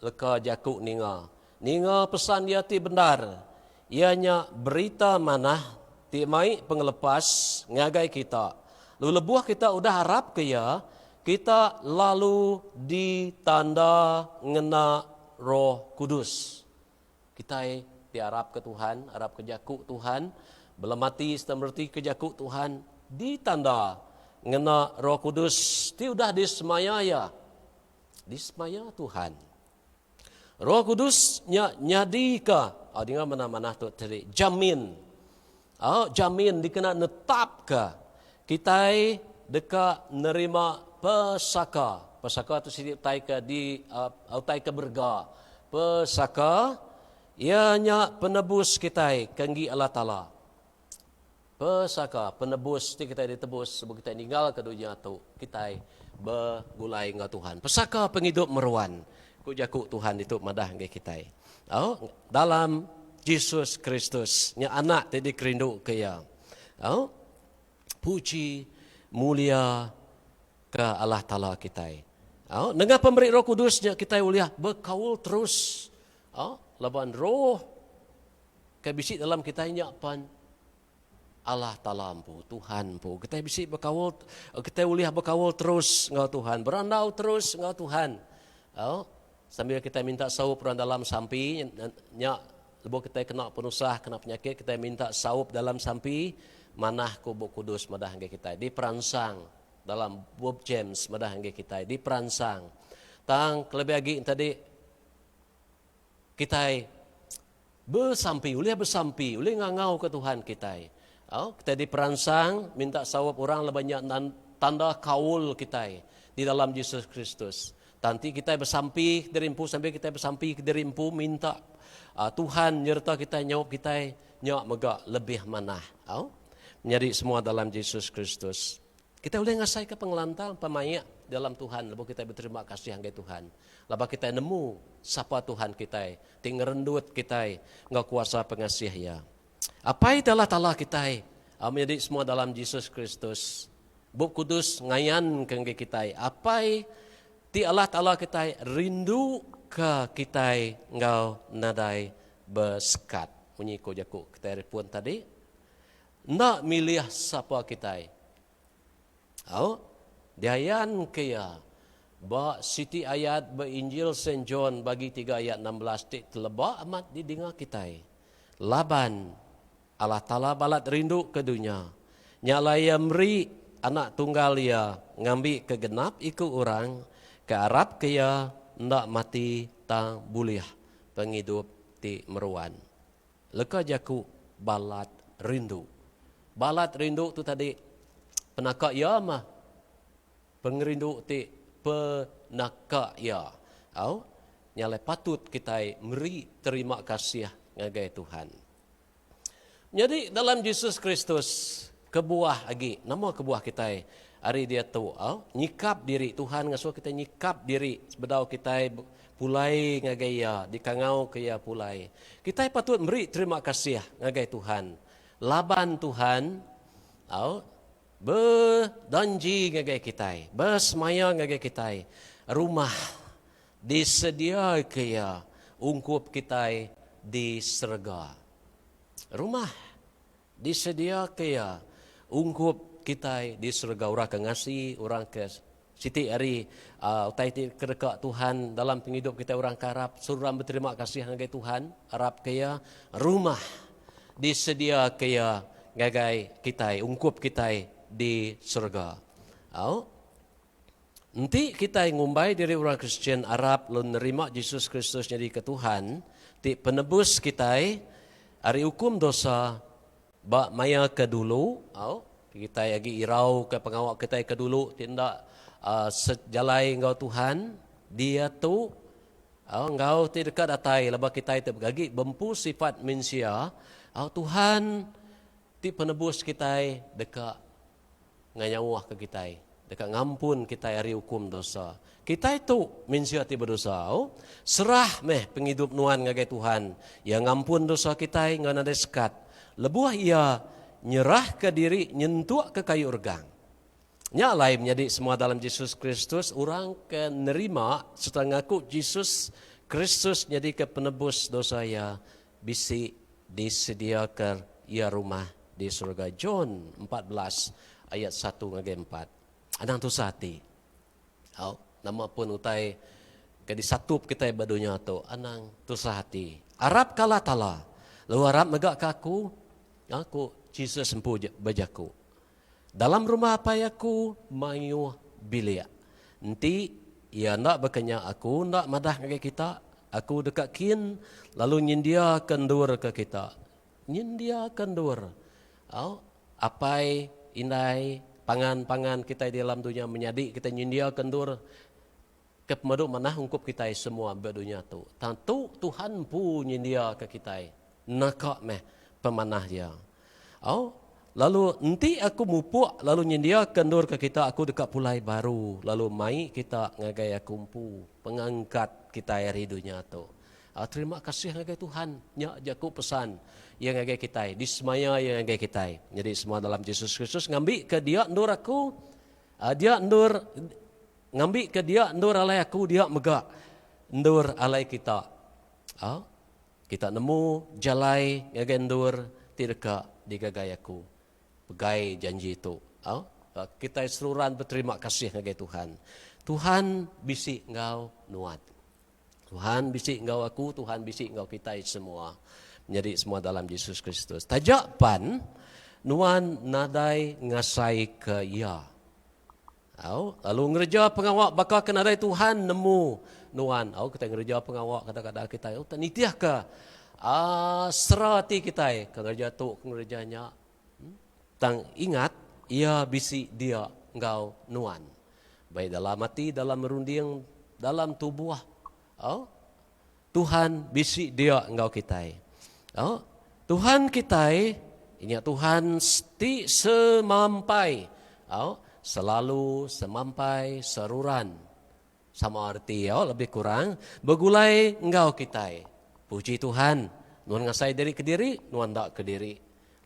leka jaku ninga. Ninga pesan iya ti bendar, iya nya berita manah ti mai pengelepas ngagai kita. Lalu lebuh kita udah arapka iya, kita lalu ditanda ngena Roh Kudus. Kitai ti arapka Tuhan, arapka jaku Tuhan, belemati sereta meretika jaku Tuhan, ditanda ngena Roh Kudus ti udah disemaya Iya. Disemaya Tuhan. Roh Kudus nya nyadika, oh, dinga manah-manah tu tadi, jamin. Oh, jamin dikena netapka kitai deka nerima pesaka. Pesaka tu siti utai ke di uh, utai ke berega. Pesaka iya nya penebus kitai ke enggi Allah Taala. Pesaka penebus ti kitai ditebus sebelum kitai ninggalka dunya tu, kitai begulai enggau Tuhan. Pesaka pengidup meruan, ku jaku Tuhan ditu madah ngagai kitai. Au, dalam Jesus Kristus nya anak ti dikerinduka iya. Au, puji mulia ke Allah Taala kitai. Au, nengah pemeri Roh Kudus nya kitai ulih bekaul terus. Au, laban roh ke bisi dalam kitai nya pan Allah Taala empu, Tuhan empu. Kitai bisi bekaul, kitai ulih bekaul terus enggau Tuhan, berandau terus enggau Tuhan. Au, Sambil kitai minta saup orang dalam sampi, nya lebuh kitai kena penusah, kena penyakit, kitai minta saup dalam sampi, manah ku Bup Kudus madah ngagai kitai. Diperansang dalam Bup James madah ngagai kitai, diperansang. Tang kelebih agi tadi kitai besampi, ulih besampi, ulih ngangauka Tuhan kitai. Au, kitai diperansang minta saup orang laban nya tanda kaul kitai di dalam Jesus Kristus. Tang enti kitai besampi kediri empu sambil kitai besampi kediri empu minta Tuhan nyereta kitai nyaup kitai nya mega lebih manah. Au. Menyadi semua dalam Jesus Kristus. Kitai ulih ngasaika pengelantang pemaik dalam Tuhan lebuh kitai beterima kasih ngagai Tuhan. Laban kitai nemu sapa Tuhan kitai ti ngerendut kitai enggau kuasa pengasih Iya. Apai ti Allah Taala kitai, au menyadi semua dalam Jesus Kristus. Bup Kudus ngayanka ngagai kitai, Apai ti Allah Taala kitai rinduka kitai enggau nadai besekat. Munyi ku jaku kitai ari pun tadi. Enda milih sapa kitai. Au, diayanka iya ba siti ayat ba Injil Saint John bagi tiga ayat 16 ti teleba amat didinga kitai. Laban Allah Taala balat rindu ke dunya, nya alai Iya meri Anak Tunggal Iya ngambika genap iku orang ke arapka Iya enda mati tang bulih pengidup ti meruan. Leka jaku balat rindu. Balat rindu tu tadi penaka iya mah pengerindu ti penaka iya. Au, nya alai patut kitai meri terima kasih ngagai Tuhan. Nyadi dalam Jesus Kristus kebuah agi nama kebuah kitai ari diatu au nyikap diri Tuhan ngasuh kitai nyikap diri sebedau kitai pulai ngagai iya dikangau ke iya pulai. Kitai patut meri terima kasih ngagai Tuhan laban Tuhan au bedanji ngagai kitai besemaya ngagai kitai rumah Disediaka Iya ungkup kitai di serega. Rumah disediaka Iya ungkup kitai di serega. Orang ke ngasi, orang ke siti ari utai ti kedeka Tuhan dalam pengidup kitai orang ke arap, seruran beterima kasih ngagai Tuhan, arapka Iya, rumah disediaka Iya ngagai kitai, ungkup kitai di serega. Au. Enti kitai ngumbai diri orang Kristian arap lalu nerima Jesus Kristus nyadika Tuhan ti penebus kitai ari ukum dosa ba maya ke dulu, au, kitai agi irauka pengawa kitai ke dulu ti enda sejalai enggau Tuhan, diatu, au, enggau ti deka datai laban kitai ti agi bempu sifat mensia, au, Tuhan ti penebus kitai deka nganyauhka kitai, deka ngampun kitai ari ukum dosa. Kitai tu mensia ti bedosa. Au, serah meh pengidup nuan ngagai Tuhan. Iya ngampun dosa kitai enggau nadai sekat lebuh Iya nyerahka diri nyentukka kayu regang. Nya alai menyadi semua dalam Jesus Kristus orang ke nerima sereta ngaku Jesus Kristus nyadika penebus dosa iya bisi disediaka iya rumah di surga. John 14 ayat 1 ngagai 4. Anang tusah ati. Au, nama pun utai ke disatup kitai ba dunya tu, anang tusah ati. Arap ka Allah Taala, lalu arap mega ka aku, ku Jesus empu bejaku. Dalam rumah Apai aku mayuh bilik. Enti iya enda baka nya aku enda madah ngagai kita, aku deka kin lalu nyendiaka endur ke kita. Nyendiaka endur. Au, apai, indai, pangan-pangan kitai di dalam dunya menyadi kitai nyendiaka endur ke pemadu manah ungkup kitai semua ba dunya tu. Tang tu Tuhan empu nyendiaka kitai. Naka meh pemanah iya. Au, lalu enti aku mupuk lalu nyendiaka endur ke kita, aku deka pulai baru lalu mai kita ngagai aku empu, pengangkat kitai ari dunya tu. Au, terima kasih ngagai Tuhan. Nya jaku pesan Iya ngagai kitai, disemaya Iya ngagai kitai. Nyadi semua dalam Jesus Kristus ngambika dia endur aku, dia endur ngambika dia endur alai aku dia mega endur alai kita. Au. Kita nemu jalai ngagai endur ti deka digagai aku. Pegai janji tu. Au, kitai seruran beterima kasih ngagai Tuhan. Tuhan bisi enggau nuan. Tuhan bisi enggau aku, Tuhan bisi enggau kitai semua. Menyadi semua dalam Jesus Kristus. Taja pan nuan nadai ngasaika Iya. Au, lalu ngereja pengawa baka ke nadai Tuhan nemu nuan. Au, kitai ngereja pengawa kadang-kadang kitai au tak nitihka uh, sera ati kitai ke ngereja tu ke ngereja nya. Hmm? Tang ingat iya bisi dia enggau nuan. Baik dalam ati, dalam runding, dalam tubuh. Au, Tuhan bisi dia enggau kitai. Au, Tuhan kitai inya Tuhan ti semampai. Au, selalu semampai seruran. Sama reti au lebih kurang begulai enggau kitai. Puji Tuhan, nuan ngasai diri kediri, nuan enda kediri.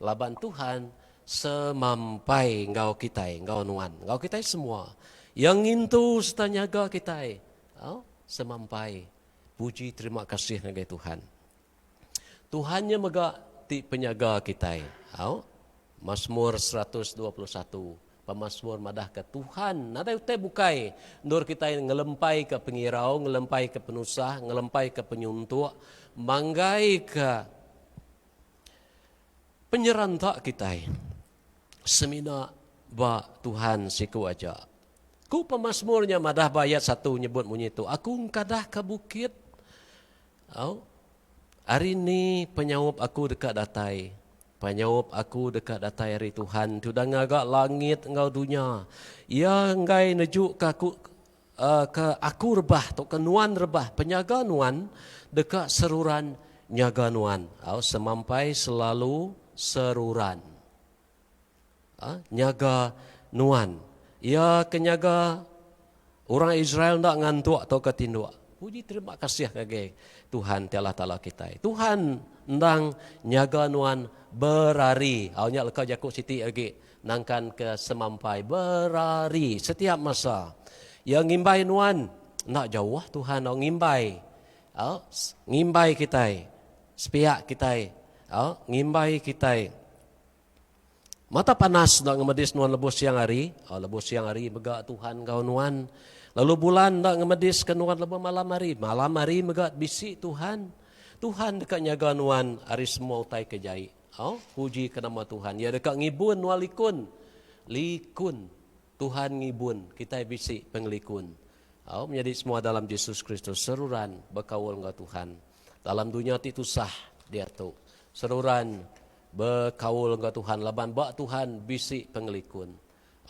Laban Tuhan semampai enggau kitai, enggau nuan, enggau kitai semua. Iya ngintu sereta nyaga kitai. Au, semampai puji terima kasih ngagai Tuhan. Tuhan nya mega ti penyaga kitai. Au, Masmur 121, Pemasmur madahka Tuhan nadai utai bukai endur kitai ngelempaika pengirau, ngelempaika penusah, ngelempaika penyuntuk, manggaika. Penyeranta kitai semina ba Tuhan siku aja. Ku pemasmur nya madah ba ayat satu nyebut munyi tu, Aku engkadah ke bukit. Au. Ari ni penyaup aku deka datai? Penyaup aku deka datai ari Tuhan ti udah ngaga langit enggau dunya. Iya enggai nejuka aku ke aku rebah tauka nuan rebah. Penyaga nuan deka seruran nyaga nuan. Au, semampai selalu seruran. Nyaga nuan. Iya ke nyaga orang Israel enda ngantuk tauka tinduk. Puji terima kasih ngagai Tuhan ti Allah Taala kitai. Tuhan endang nyaga nuan berari. Au nya leka jaku siti agi nangkan ke semampai berari setiap masa. Iya ngimbai nuan enda jauh Tuhan au ngimbai. Au ngimbai kitai sepiak kitai. Au ngimbai kitai. Mata panas enda ngemedis nuan lebuh siang hari, lebuh siang hari mega Tuhan enggau nuan. Lalu bulan enda ngemediska nuan lebuh malam hari, malam hari mega bisi Tuhan. Tuhan deka nyaga nuan ari semua utai ke jai. Au, puji ke nama Tuhan. Iya deka ngibun nuan likun. Likun. Tuhan ngibun kitai bisi pengelikun. Au, menyadi semua dalam Jesus Kristus seruran bekaul enggau Tuhan. Dalam dunya ti tusah diatu, seruran Bekaul enggau Tuhan laban ba Tuhan bisi pengelikun.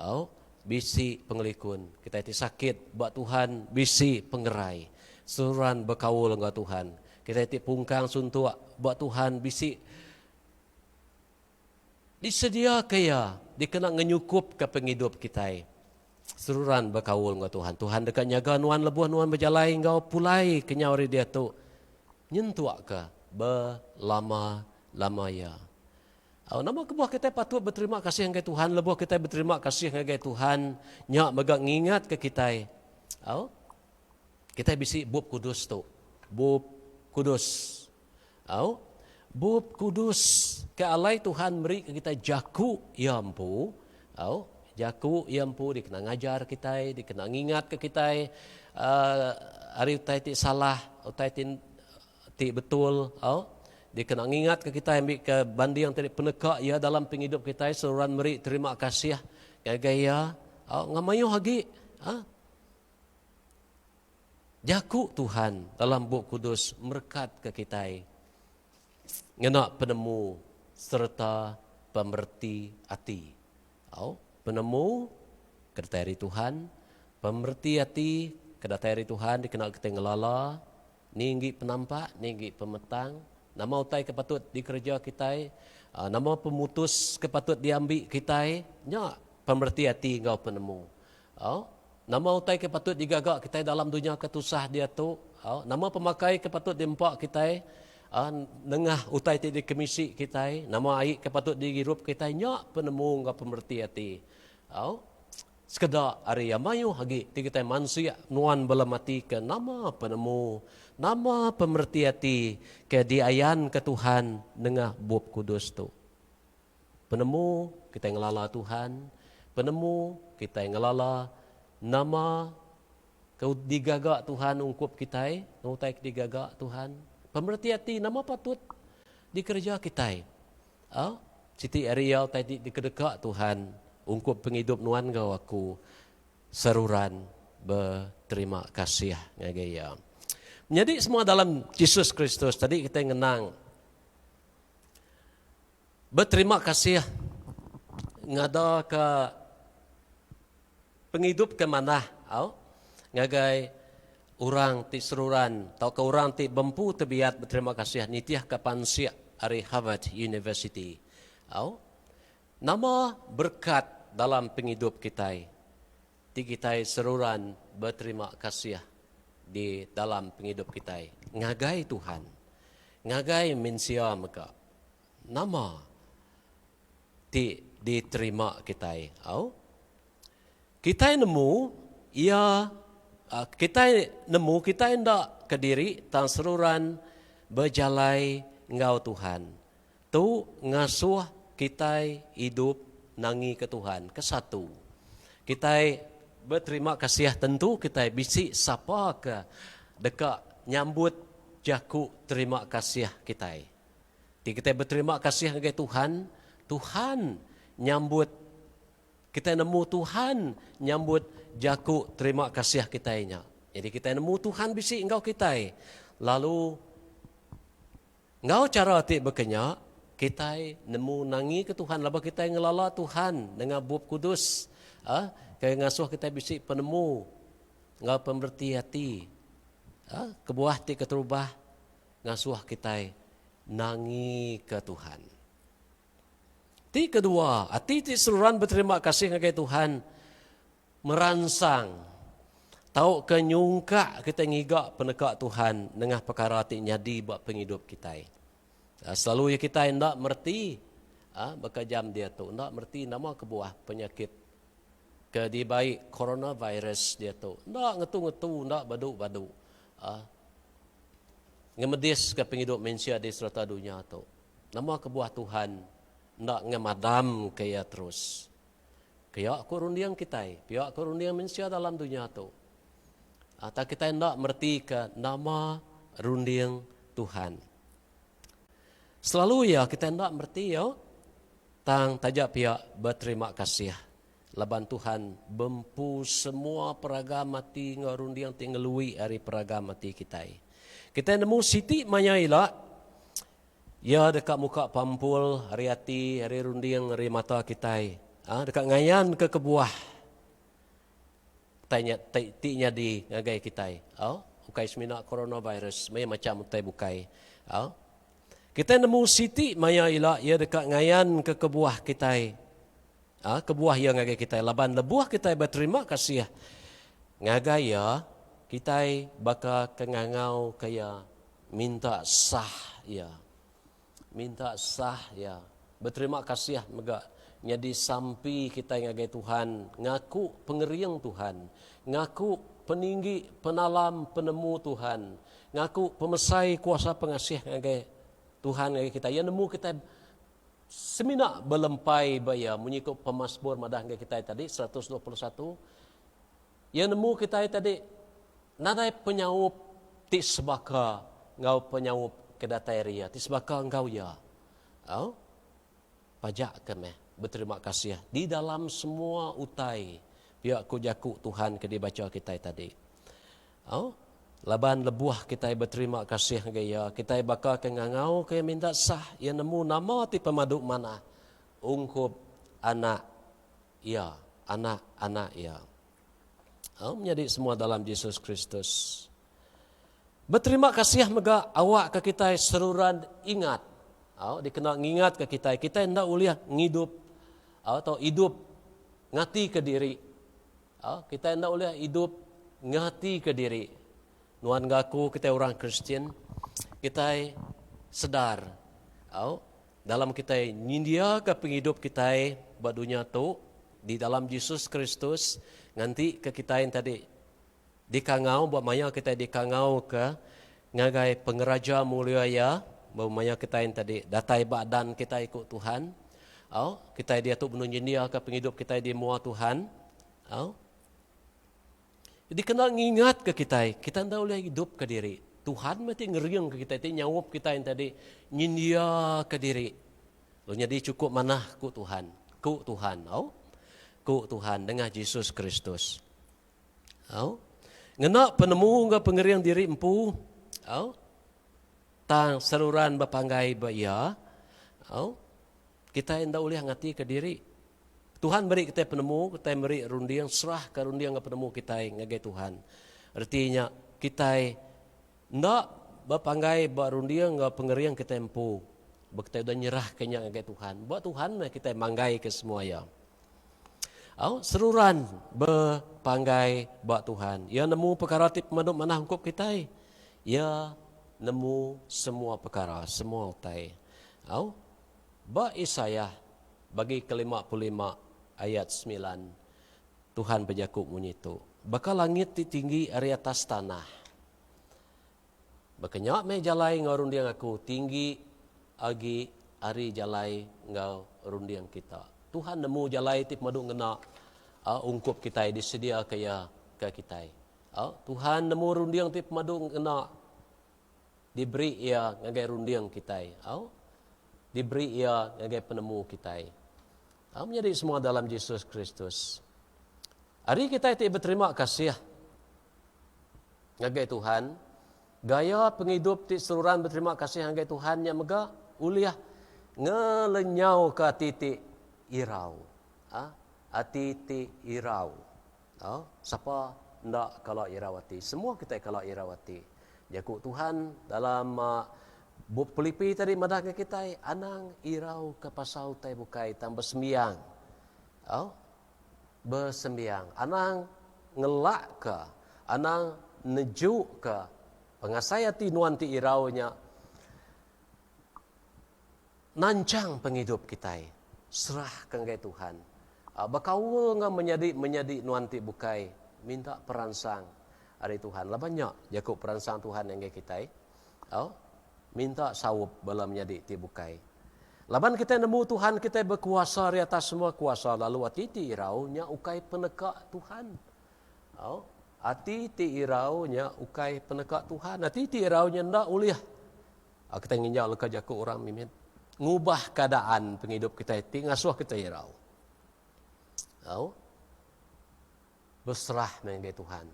Au, bisi pengelikun. Kitai ti sakit ba Tuhan bisi pengerai. Seruran bekaul enggau Tuhan. Kitai ti pungkang suntuk ba Tuhan bisi disediaka Iya dikena ngenyukupka pengidup kitai. Seruran bekaul enggau Tuhan. Tuhan deka nyaga nuan lebuh nuan bejalai enggau pulai kenyau ari diatu nyentukka belama-lama iya. Au, nama kebuah kitai patut beterima kasih ngagai Tuhan? Lebuh kitai beterima kasih ngagai Tuhan, nya mega ngingatka kitai. Au, kitai bisi Bup Kudus tu. Bup Kudus. Au, Bup Kudus ke alai Tuhan meri ke kitai jaku Iya empu. Au, jaku Iya empu dikena ngajar kitai, dikena ngingatka kitai uhh ari utai ti salah, utai ti ti betul. Au, dikena ngingatka kitai ambika banding ti peneka Iya dalam pengidup kitai seruran meri terima kasih ngagai Iya. Au, enggau mayuh agi. Uhh. Jaku Tuhan dalam Bup Kudus merekatka kitai ngena penemu sereta pemereti ati. Au, penemu ke datai ari Tuhan, pemereti ati ke datai ari Tuhan dikena kitai ngelala ni enggi penampak, ni enggi pemetang, nama utai ke patut dikereja kitai, nama pemutus ke patut diambi kitai, nya pemereti ati enggau penemu. Au, nama utai ke patut digaga kitai dalam dunya ke tusah diatu? Au, nama pemakai ke patut diempa kitai nengah utai ti dikemisi kitai? Nama ai ke patut digirup kitai? Nya penemu enggau pemereti ati. Au, sekeda ari iya mayuh agi ti kitai mansik nuan bala matika nama penemu, nama pemereti ati ke diayanka Tuhan nengah Bup Kudus tu. Penemu kitai ngelala Tuhan, penemu kitai ngelala nama ke digaga Tuhan ungkup kitai, enggau utai ke digaga Tuhan. Pemereti ati nama patut dikereja kitai. Au, siti ari iya utai ti dikedeka Tuhan ungkup pengidup nuan enggau aku seruran beterima kasih ngagai Iya. Menyadi semua dalam Jesus Kristus tadi kitai ngenang Beterima kasih ngada ke pengidup ke manah au ngagai orang ti seruran tauka orang ti bempu tebiat beterima kasih nitihka pansik ari Harvard University au. Nama berekat dalam pengidup kitai ti kitai seruran beterima kasih di dalam pengidup kitai ngagai Tuhan ngagai mensia mega. Nama ti diterima kitai? Au. Kitai nemu iya kitai nemu kitai enda kediri tang seruran bejalai enggau Tuhan. Tu ngasuh kitai idup nangika Tuhan. Kesatu, kitai beterima kasih tentu kitai bisi sapa ke deka nyambut jaku terima kasih kitai. Ti kitai beterima kasih ngagai Tuhan, Tuhan nyambut kitai nemu Tuhan nyambut jaku terima kasih kitai nya. Jadi kitai nemu Tuhan bisi enggau kitai. Lalu enggau chara ti baka nya, kitai nemu nangika Tuhan laban kitai ngelala Tuhan nengah Bup Kudus uhh ke ngasuh kitai bisi penemu enggau pemereti ati. Uhh kebuah ti keterubah ngasuh kitai nangika Tuhan. Ti kedua, ati ti seruran beterima kasih ngagai Tuhan meransang tauka nyungkak kitai ngiga peneka Tuhan nengah pekara ti nyadi ba pengidup kitai. Selalu iya kitai enda mereti baka jam diatu enda mereti nama kebuah penyakit ke dibai coronavirus diatu enda ngetu-ngetu enda badu-badu. Ngemediska pengidup mensia di serata dunya tu. Nama kebuah Tuhan enda ngemadamka iya terus? Pia ku runding kitai, pia ku runding mensia dalam dunya tu. Tang kitai enda meretika nama runding Tuhan. Selalu iya kitai enda mereti iya, tang taja pia beterima kasih laban Tuhan bempu semua peragam ati enggau runding ti ngelui ari peragam ati kitai. Kitai nemu siti maya ila, Iya deka muka pampul ari ati, ari runding, ari mata kitai. Ha, deka ngayanka kebuah utai nya ti, ti nyadi ngagai kitai. Au, ukai semina coronavirus, mayuh macham utai bukai. Au. Kitai nemu siti maya ila iya deka ngayanka kebuah kitai. Ha, kebuah iya ngagai kitai laban lebuh kitai beterima kasih ngagai iya, kitai baka ke ngangauka iya minta sah iya. Minta sah iya. Beterima kasih mega nyadi sampi kitai ngagai Tuhan ngaku pengering Tuhan, ngaku peninggi penalam penemu Tuhan, ngaku pemesai kuasa pengasih ngagai Tuhan ngagai kitai. Iya nemu kitai semina belempai ba iya munyi ku pemasmur madah ngagai kitai tadi 121. Iya nemu kitai tadi nadai penyaup ti sebaka enggau penyaup ke datai ari iya, ti sebaka enggau iya. Au, pajak ke meh beterima kasih di dalam semua utai pia ku jaku Tuhan ke dibacha kitai tadi. Au, laban lebuh kitai beterima kasih ngagai Iya, kitai baka ke ngangau ke Iya minta sah, Iya nemu nama ti pemadu manah ungkup anak Iya, anak-anak Iya. Au, menyadi semua dalam Jesus Kristus. Beterima kasih mega awakka kitai seruran ingat. Au, dikena ngingatka kitai, kitai enda ulih ngidup atau idup ngatika diri. Au, kitai enda ulih idup ngatika diri. Nuan enggau aku kitai orang Kristian, kitai sedar au dalam kitai nyindiaka pengidup kitai ba dunya tu di dalam Jesus Kristus nganti ke kitai tadi dikangau ba maya kitai dikangau ke ngagai pengeraja mulia iya ba maya kitai tadi datai ba adan kitai ku Tuhan au kitai diatu benung nyendiaka pengidup kitai di mua Tuhan au. Dikena ngingatka kitai, kitai enda ulih ngidupka diri. Tuhan meh ti ngeringka kitai, ti nyaup kitai enti tadi nyendiaka diri. Lalu nyadi chukup manah ku Tuhan, ku Tuhan au. Ku Tuhan nengah Jesus Kristus. Au. Ngena penemu enggau pengering diri empu, au. Tang seruran bepanggai ba Iya, au. Kitai enda ulih ngatika diri. Tuhan meri kitai penemu, kitai meri runding, serahka runding enggau penemu kitai ngagai Tuhan. Reti nya, kitai enda bepanggai ba runding enggau pengering kitai empu. Ba kitai udah nyerahka nya ngagai Tuhan. Ba Tuhan meh kitai manggaika semua iya. Au, seruran bepanggai ba Tuhan. Iya nemu pekara ti pemadu manah ungkup kitai. Iya nemu semua pekara, semua utai. Au, ba Isaiah Bagi ke 55 ayat semilan, Tuhan bejaku munyi tu, Baka langit ti tinggi ari atas tanah, baka nya meh jalai enggau runding Aku tinggi agi ari jalai enggau runding kita. Tuhan nemu jalai ti pemadu ngena ungkup kitai disediaka Iya ke kitai. Tuhan nemu runding ti pemadu ngena diberi Iya ngagai runding kitai. diberi Iya ngagai penemu kitai. Tau menyadi semua dalam Jesus Kristus. Ari kitai ti beterima kasih ngagai Tuhan, gaya pengidup ti seruran beterima kasih ngagai Tuhan nya mega ulih ngelenyauka ati ti irau. Ha? Ati ti irau. Ha? Sapa enda kala irau ati? Semua kitai kala irau ati. Jaku Tuhan dalam uh, Bup Pilipi tadi madah ngagai kitai, anang irau ke pasal utai bukai tang besembiang. Au, besembiang. Anang ngelakka, anang nejuka pengasai ati nuan ti irau nya nanchang pengidup kitai. Serahka ngagai Tuhan. Bekaul enggau menyadi-menyadi nuan ti bukai, minta peransang ari Tuhan. Laban nya jaku peransang Tuhan ngagai kitai. Au, minta saup bala menyadi ti bukai. Laban kitai nemu Tuhan kitai bekuasa ari atas semua kuasa lalu ati ti irau nya ukai peneka Tuhan. Au, ati ti irau nya ukai peneka Tuhan. Ati ti irau nya enda ulih kitai nginjau leka jaku orang mimit ngubah keadaan pengidup kitai ti ngasuh kitai irau. Au, Beserah meh ngagai Tuhan.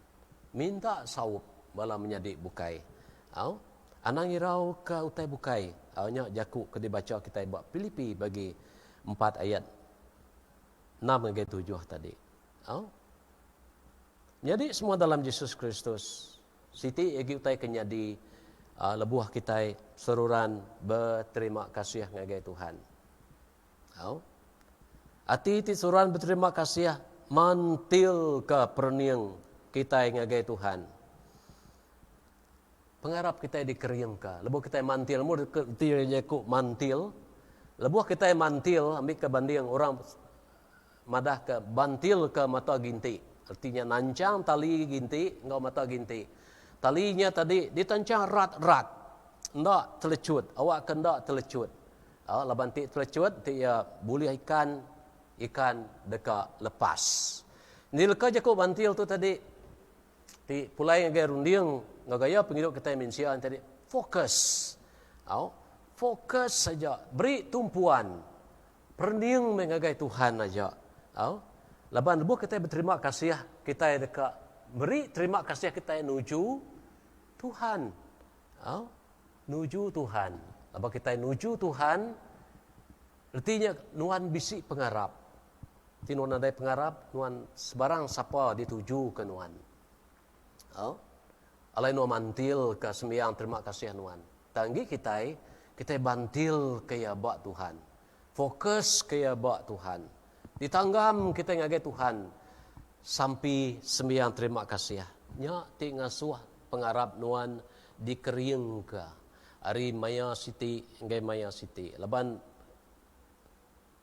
Minta saup bala menyadi bukai. Au, anang irau ke utai bukai. Au nya jaku ke dibacha kitai ba Pilipi bagi empat ayat enam ngagai tujuh tadi. Au. Nyadi semua dalam Jesus Kristus. Siti agi utai ke nyadi lebuh kitai seruran beterima kasih ngagai Tuhan. Au. Ati ti seruran beterima kasih mantilka perening kitai ngagai Tuhan. Pengarap kitai dikeringka lebuh kitai mantil. Nemu reti jaku mantil? Lebuh kitai mantil, ambika banding orang madahka bantilka mata ginti. Reti nya nanchang tali ginti enggau mata ginti. Tali nya tadi ditanchang rat-rat enda telecut, awakka enda telecut. Au laban ti telecut ti iya bulih ikan, ikan deka lepas. Nyadi leka jaku bantil tu tadi ti pulai ngagai runding enggau gaya pengidup kitai mensia nya tadi fokus. Au fokus aja beri tumpuan perening meh ngagai Tuhan aja. Au laban lebuh kitai beterima kasih kitai deka meri terima kasih kitai nuju Tuhan. Au Nuju Tuhan. Laban kitai nuju Tuhan, reti nya nuan bisi pengarap. Ti nuan nadai pengarap, nuan sebarang sapa ditujuka nuan. Au. Alai nuan mantilka sembiang terima kasih nuan. Tang enggi kitai, kitai bantilka iya ba Tuhan. Fokuska iya ba Tuhan. Ditanggam kitai ngagai Tuhan sampi sembiang terima kasih. Nya ti ngasuh pengarap nuan dikeringka ari maya siti enggai maya siti. Laban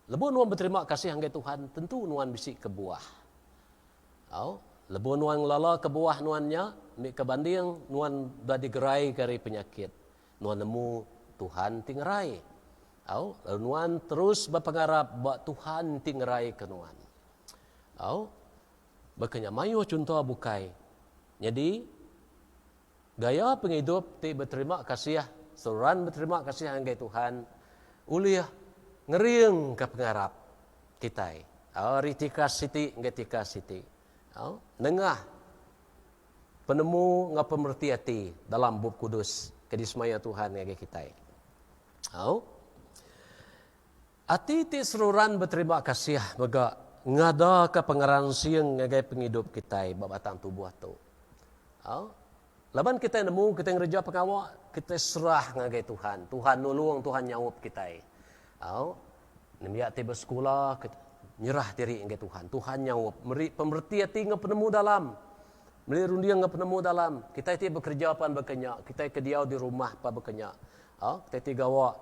lebuh nuan beterima kasih ngagai Tuhan, tentu nuan bisi kebuah. Au, lebuh nuan ngelala kebuah nuan nya, ambika banding nuan udah digeraika ari penyakit. Nuan nemu Tuhan ti ngerai. Au, lalu nuan terus bepengarap ba Tuhan ti ngeraika nuan. Au, baka nya mayuh chunto bukai. Nyadi, gaya pengidup ti beterima kasih, seruran beterima kasih ngagai Tuhan, ulih ngeringka pengarap kitai. Au, ari tikas siti ngagai tikas siti. Au, nengah penemu enggau pemereti ati dalam Bup Kudus ke disemaya Tuhan ngagai kitai. Au. Ati ti seruran beterima kasih mega ngadaka pengeransing ngagai pengidup kitai ba batang tubuh tu. Au. Laban kitai nemu kitai ngereja pengawa, kitai serah ngagai Tuhan. Tuhan nulung, Tuhan nyaup kitai. Au. Nembiak ti besekula nyerah diri ngagai Tuhan. Tuhan nyaup meri pemereti ati enggau penemu dalam. Meri runding enggau penemu dalam. Kitai ti bekereja pan baka nya, kitai ke diau di rumah pan baka nya. Au, kitai ti gawa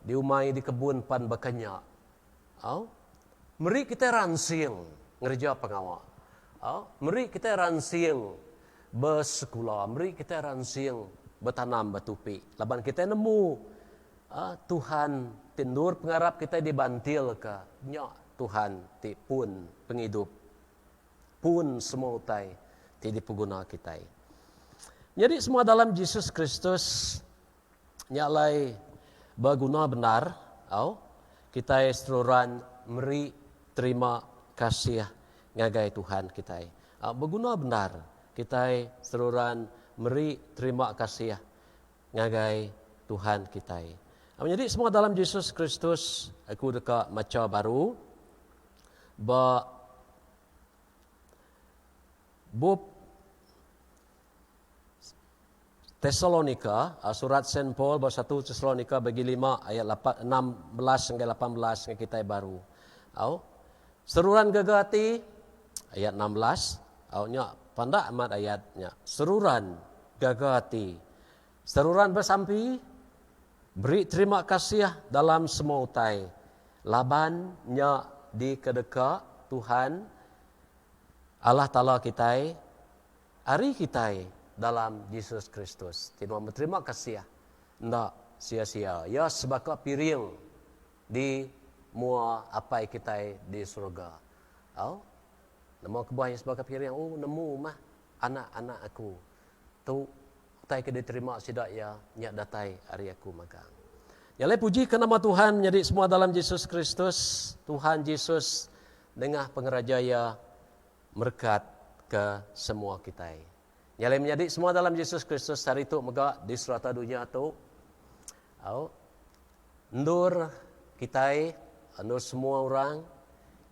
di umai di kebun pan baka nya. Au, meri kitai ransing ngereja pengawa. Au, meri kitai ransing besekula, meri kitai ransing betanam betupi laban kitai nemu Tuhan ti endur pengarap kitai dibantilka nya Tuhan ti pun pengidup, pun semua utai ti dipeguna kitai. Nyadi semua dalam Jesus Kristus nya alai beguna bendar. Au, kitai seruran meri terima kasih ngagai Tuhan kitai. Beguna bendar kitai seruran meri terima kasih ngagai Tuhan kitai. Menyadi semua dalam Jesus Kristus, aku deka macha baru ba bup Tesalonika, surat Saint Paul ba satu Tesalonika bagi lima ayat 16 hingga 18 ngagai kitai baru. Au. Seruran gaga ati ayat 16, au nya pandak amat ayat nya. Seruran gaga ati. Seruran besampi, beri terima kasih dalam semua utai laban nya dikedeka Tuhan Allah Taala kitai Ari kitai dalam Jesus Kristus ti nuan beterima kasih enda sia-sia. Iya sebaka piring di mua Apai kitai di surga. Au, nama kebuah iya sebaka piring? Oh, nemu mah anak-anak aku tu utai ke diterima sida iya nya datai ari aku magang. Nya alai puji ke nama Tuhan menyadi semua dalam Jesus Kristus, Tuhan Jesus nengah pengeraja iya merekat ke semua kitai. Nya alai menyadi semua dalam Jesus Kristus sehari tu mega di serata dunya tu. Au. Endur kitai, endur semua orang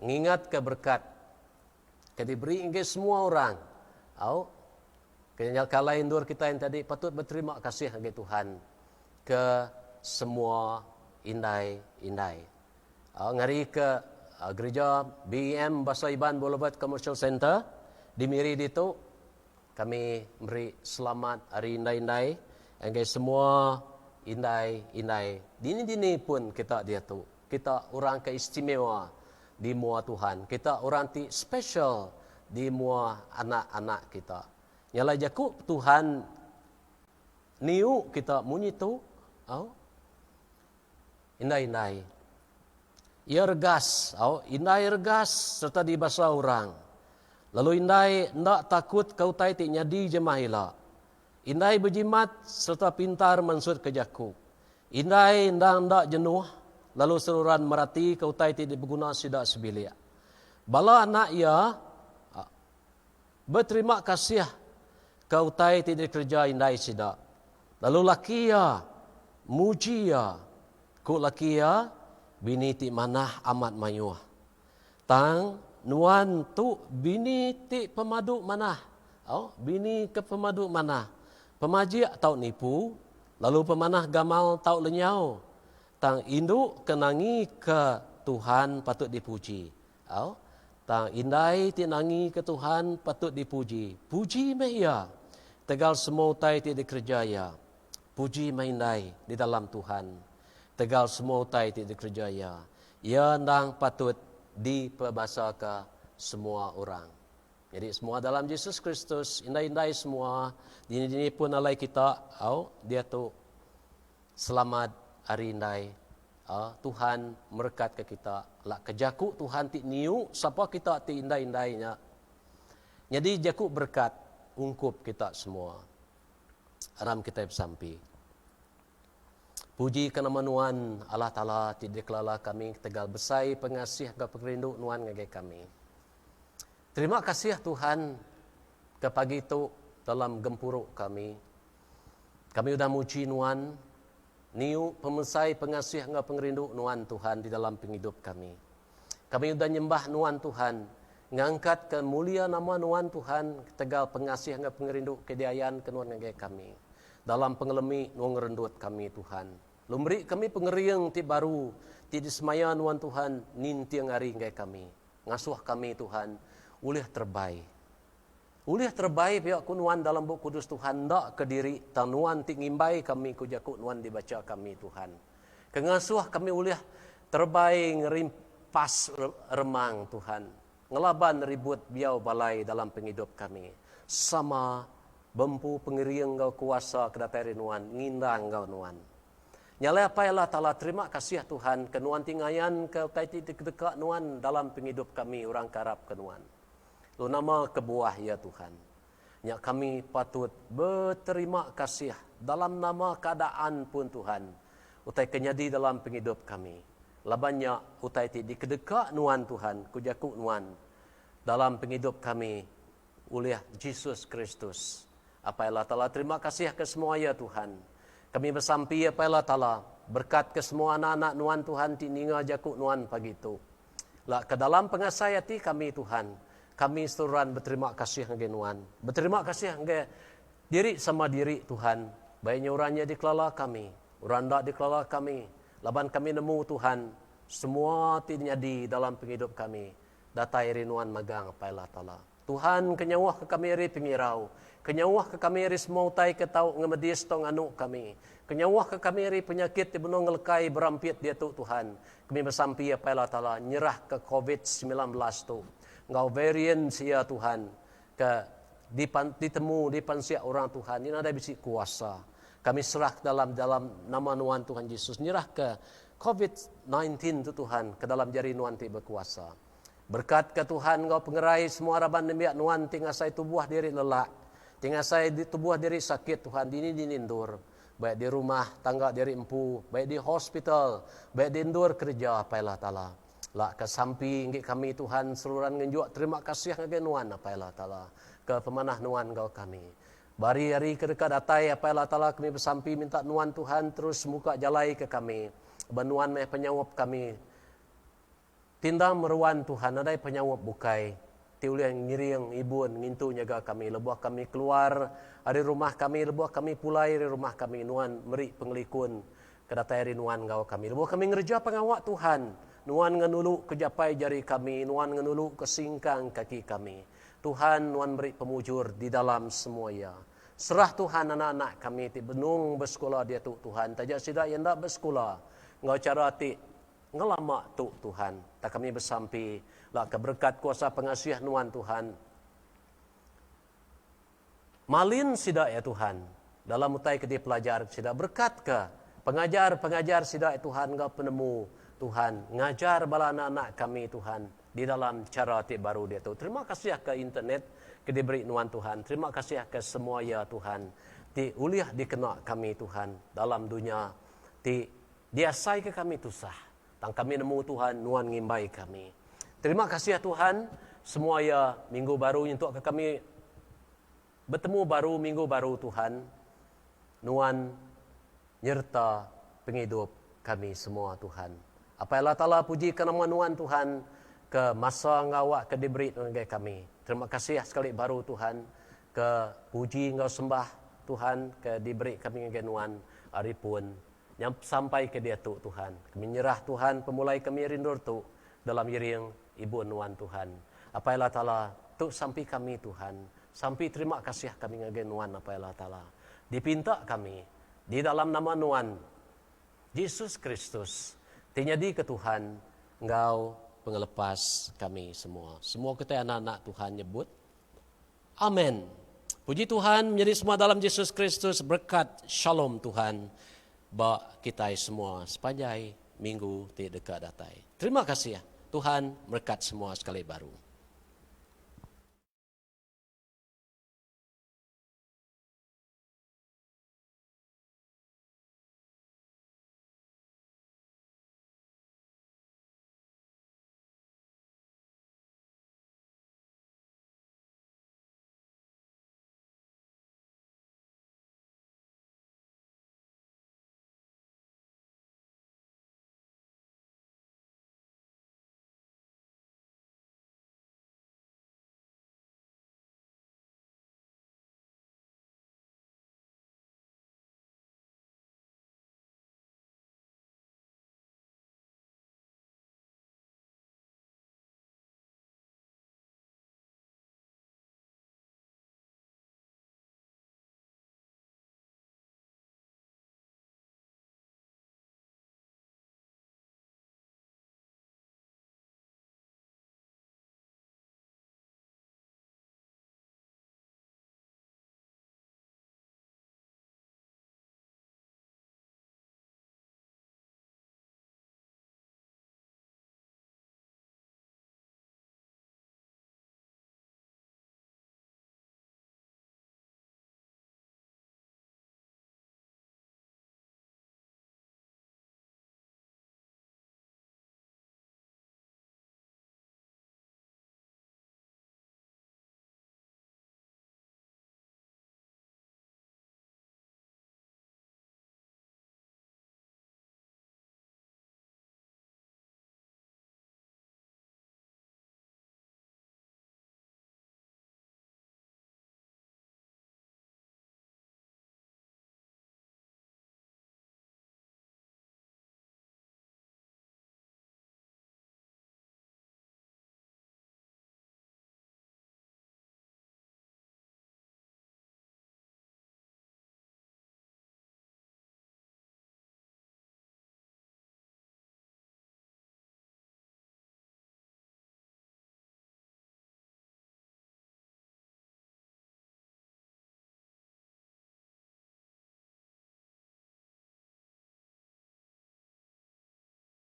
ngingatka berekat ke diberi ngagai semua orang. Au. Ke nya kalai endur kitai tadi patut beterima kasih ngagai Tuhan ke semua indai-indai. Ngarika gerija BEM Bahasa Iban Boulevard Commercial Centre di Miri ditu, kami meri selamat Hari Indai-Indai ngagai semua indai-indai dini-dini pun kita diatu. Kita orang ke istimewa di mua Tuhan. Kita orang ti special di mua anak-anak kita. Nya alai jaku Tuhan niu kita munyi tu, au. Indai-indai. Iya regas, au, indai regas sereta dibasa orang. Lalu indai enda takut ke utai ti nyadi jemah ila. Indai bejimat sereta pintar mansutka jaku. Indai endang enda jenuh lalu seruran meratika utai ti dipeguna sida sebilik. Bala anak iya beterima kasih ke utai ti dikereja indai sida. Lalu laki iya muji iya. Ku laki iya, Bini ti manah amat mayuh. Tang nuan tu bini ti pemadu manah. Au, bini ke pemadu manah. Pemajik tau nipu, lalu pemanah gamal tau lenyau. Tang indu ke nangika Tuhan patut dipuji. Au, tang indai ti nangika Tuhan patut dipuji. Puji meh iya tegal semua utai ti dikereja iya. Puji meh indai di dalam Tuhan tegal semua utai ti dikereja iya. Iya endang patut dipebasaka semua orang. Nyadi semua dalam Jesus Kristus, indai-indai semua, dini-dini pun alai kita, au, diatu. Selamat Hari Indai. Tuhan merekatka kita. Lak ke jaku Tuhan ti niu sapa kita ti indai-indai nya. Nyadi jaku berekat ungkup kita semua. Aram kitai besampi. Puji ke nama Nuan Allah Taala ti dikelala kami ketegal besai pengasih enggau pengerindu Nuan ngagai kami. Terima kasih Tuhan ke pagi tu dalam gempuru kami. Kami udah muji Nuan, niu pemesai pengasih enggau pengerindu Nuan, Tuhan, di dalam pengidup kami. Kami udah nyembah Nuan, Tuhan, ngangkatka mulia nama Nuan, Tuhan, ketegal pengasih enggau pengerindu ke diayanka Nuan ngagai kami. Dalam pengelemi, Nuan ngerendut kami, Tuhan. Lalu meri kami pengering ti baru ti disemaya Nuan, Tuhan, ninting hari ngagai kami. Ngasuh kami, Tuhan, ulih terebai. Ulih terebai pia ku nuan dalam Bup Kudus Tuhan enda kediri tang nuan ti ngimbai kami ku jaku nuan dibacha kami Tuhan. Ke ngasuh kami ulih terebai ngerimpas remang Tuhan ngelaban ribut biau balai dalam pengidup kami sama bempu pengering enggau kuasa ke datai ari nuan ngindang enggau nuan. Nya alai Apai Allah Taala terima kasih Tuhan ke nuan ti ngayan ke utai ti dikedeka nuan dalam pengidup kami orang ke arap ke nuan. Lalu nama kebuah iya Tuhan? Nya kami patut beterima kasih dalam nama keadaan pun Tuhan. utai ke nyadi dalam pengidup kami. Laban nya utai ti dikedeka Nuan Tuhan, ku jaku Nuan dalam pengidup kami ulih Jesus Kristus. Apai Allah Taala terima kasih ke semua iya Tuhan. Kami besampi Apai Allah Taala berkat ke semua anak-anak Nuan Tuhan ti ninga jaku Nuan pagi tu. La ke dalam pengasai ati kami Tuhan, kami seruran beterima kasih ngagai Nuan. Beterima kasih ngagai diri sama diri Tuhan, baik nya orang nya dikelala kami, orang enda dikelala kami, laban kami nemu Tuhan, semua ti nyadi dalam pengidup kami datai ari Nuan magang Apai Allah Taala. Tuhan ke nyauhka kami ari pengirau, ke nyauhka kami ari semua utai ke tau ngemedis tau nganu kami, ke nyauhka kami ari penyakit ti benung ngelekai berampit diatu Tuhan, kami besampi Apai Allah Taala nyerahka covid 19 tu enggau variants iya Tuhan ke ditemu dipansik orang Tuhan nya nadai bisi kuasa. Kami serah ke dalam dalam nama nuan Tuhan Jesus nyerahka covid 19 tu Tuhan ke dalam jari nuan ti bekuasa. Berekatka Tuhan enggau pengerai semua raban nembiak nuan ti ngasai tubuh diri lelak, ti ngasai tubuh diri sakit Tuhan dini-dini endur, baik di rumah tangga diri empu, baik di hospital, baik di endur kereja Apai Allah Taala. Lak ka sampi enggi kami Tuhan seruran ngenjuk terima kasih ngagai nuan Apai Allah Taala ke pemanah nuan enggau kami. Ba hari-hari ke deka datai Apai Allah Taala kami besampi minta nuan Tuhan terus muka jalai ke kami. Ba nuan meh penyaup kami. Ti enda meruan Tuhan nadai penyaup bukai ti ulih ngiring ibun ngintu nyaga kami lebuh kami keluar ari rumah kami lebuh kami pulai ari rumah kami nuan meri pengelikun ke datai ari nuan enggau kami lebuh kami ngereja pengawa Tuhan nuan ngenulu ke japai jari kami nuan ngenulu ke singkang kaki kami Tuhan nuan meri pemujur di dalam semua iya serah Tuhan anak-anak kami ti benung besekula diatu Tuhan taja sida iya enda besekula enggau chara ti Ngelama tu, Tuhan, tak kami besampi, lak ke berekat kuasa pengasih Nuan, Tuhan. Malin sida ya Tuhan, dalam utai ke dipelajar sida berkat ke pengajar-pengajar sida ya Tuhan enggau penemu Tuhan ngajar bala anak-anak kami Tuhan di dalam chara ti baru diatu. Terima kasih ke internet ke diberi Nuan Tuhan. Terima kasih ke semua ya Tuhan ti ulih dikena kami Tuhan dalam dunya ti Diasaika kami tusah, tang kami nemu Tuhan nuan ngimbai kami. Terima kasih Tuhan, semua iya minggu baru nyentukka kami betemu baru minggu baru Tuhan, nuan nyereta pengidup kami semua Tuhan. Apai Allah Taala pujika nama nuan Tuhan ke masa enggau awak ke diberi nuan ngagai kami. Terima kasih sekali baru Tuhan ke puji enggau sembah Tuhan ke diberi kami ngagai nuan ari pun Nya sampai ke diatu, Tuhan. Kami nyerah, Tuhan, pemulai kami ari endur tu, dalam iring ibun Nuan, Tuhan. Apai Allah Taala, tu sampi kami, Tuhan. Sampi terima kasih kami ngagai Nuan, Apai Allah Taala. Dipinta kami, di dalam nama Nuan, Jesus Kristus, ti nyadika Tuhan enggau Pengelepas kami semua. Semua kitai anak-anak Tuhan nyebut, Amen. Puji Tuhan menyadi semua dalam Jesus Kristus berkat shalom Tuhan ba kitai semua sepanjai minggu ti deka datai. Terima kasih. Tuhan merekat semua sekali baru.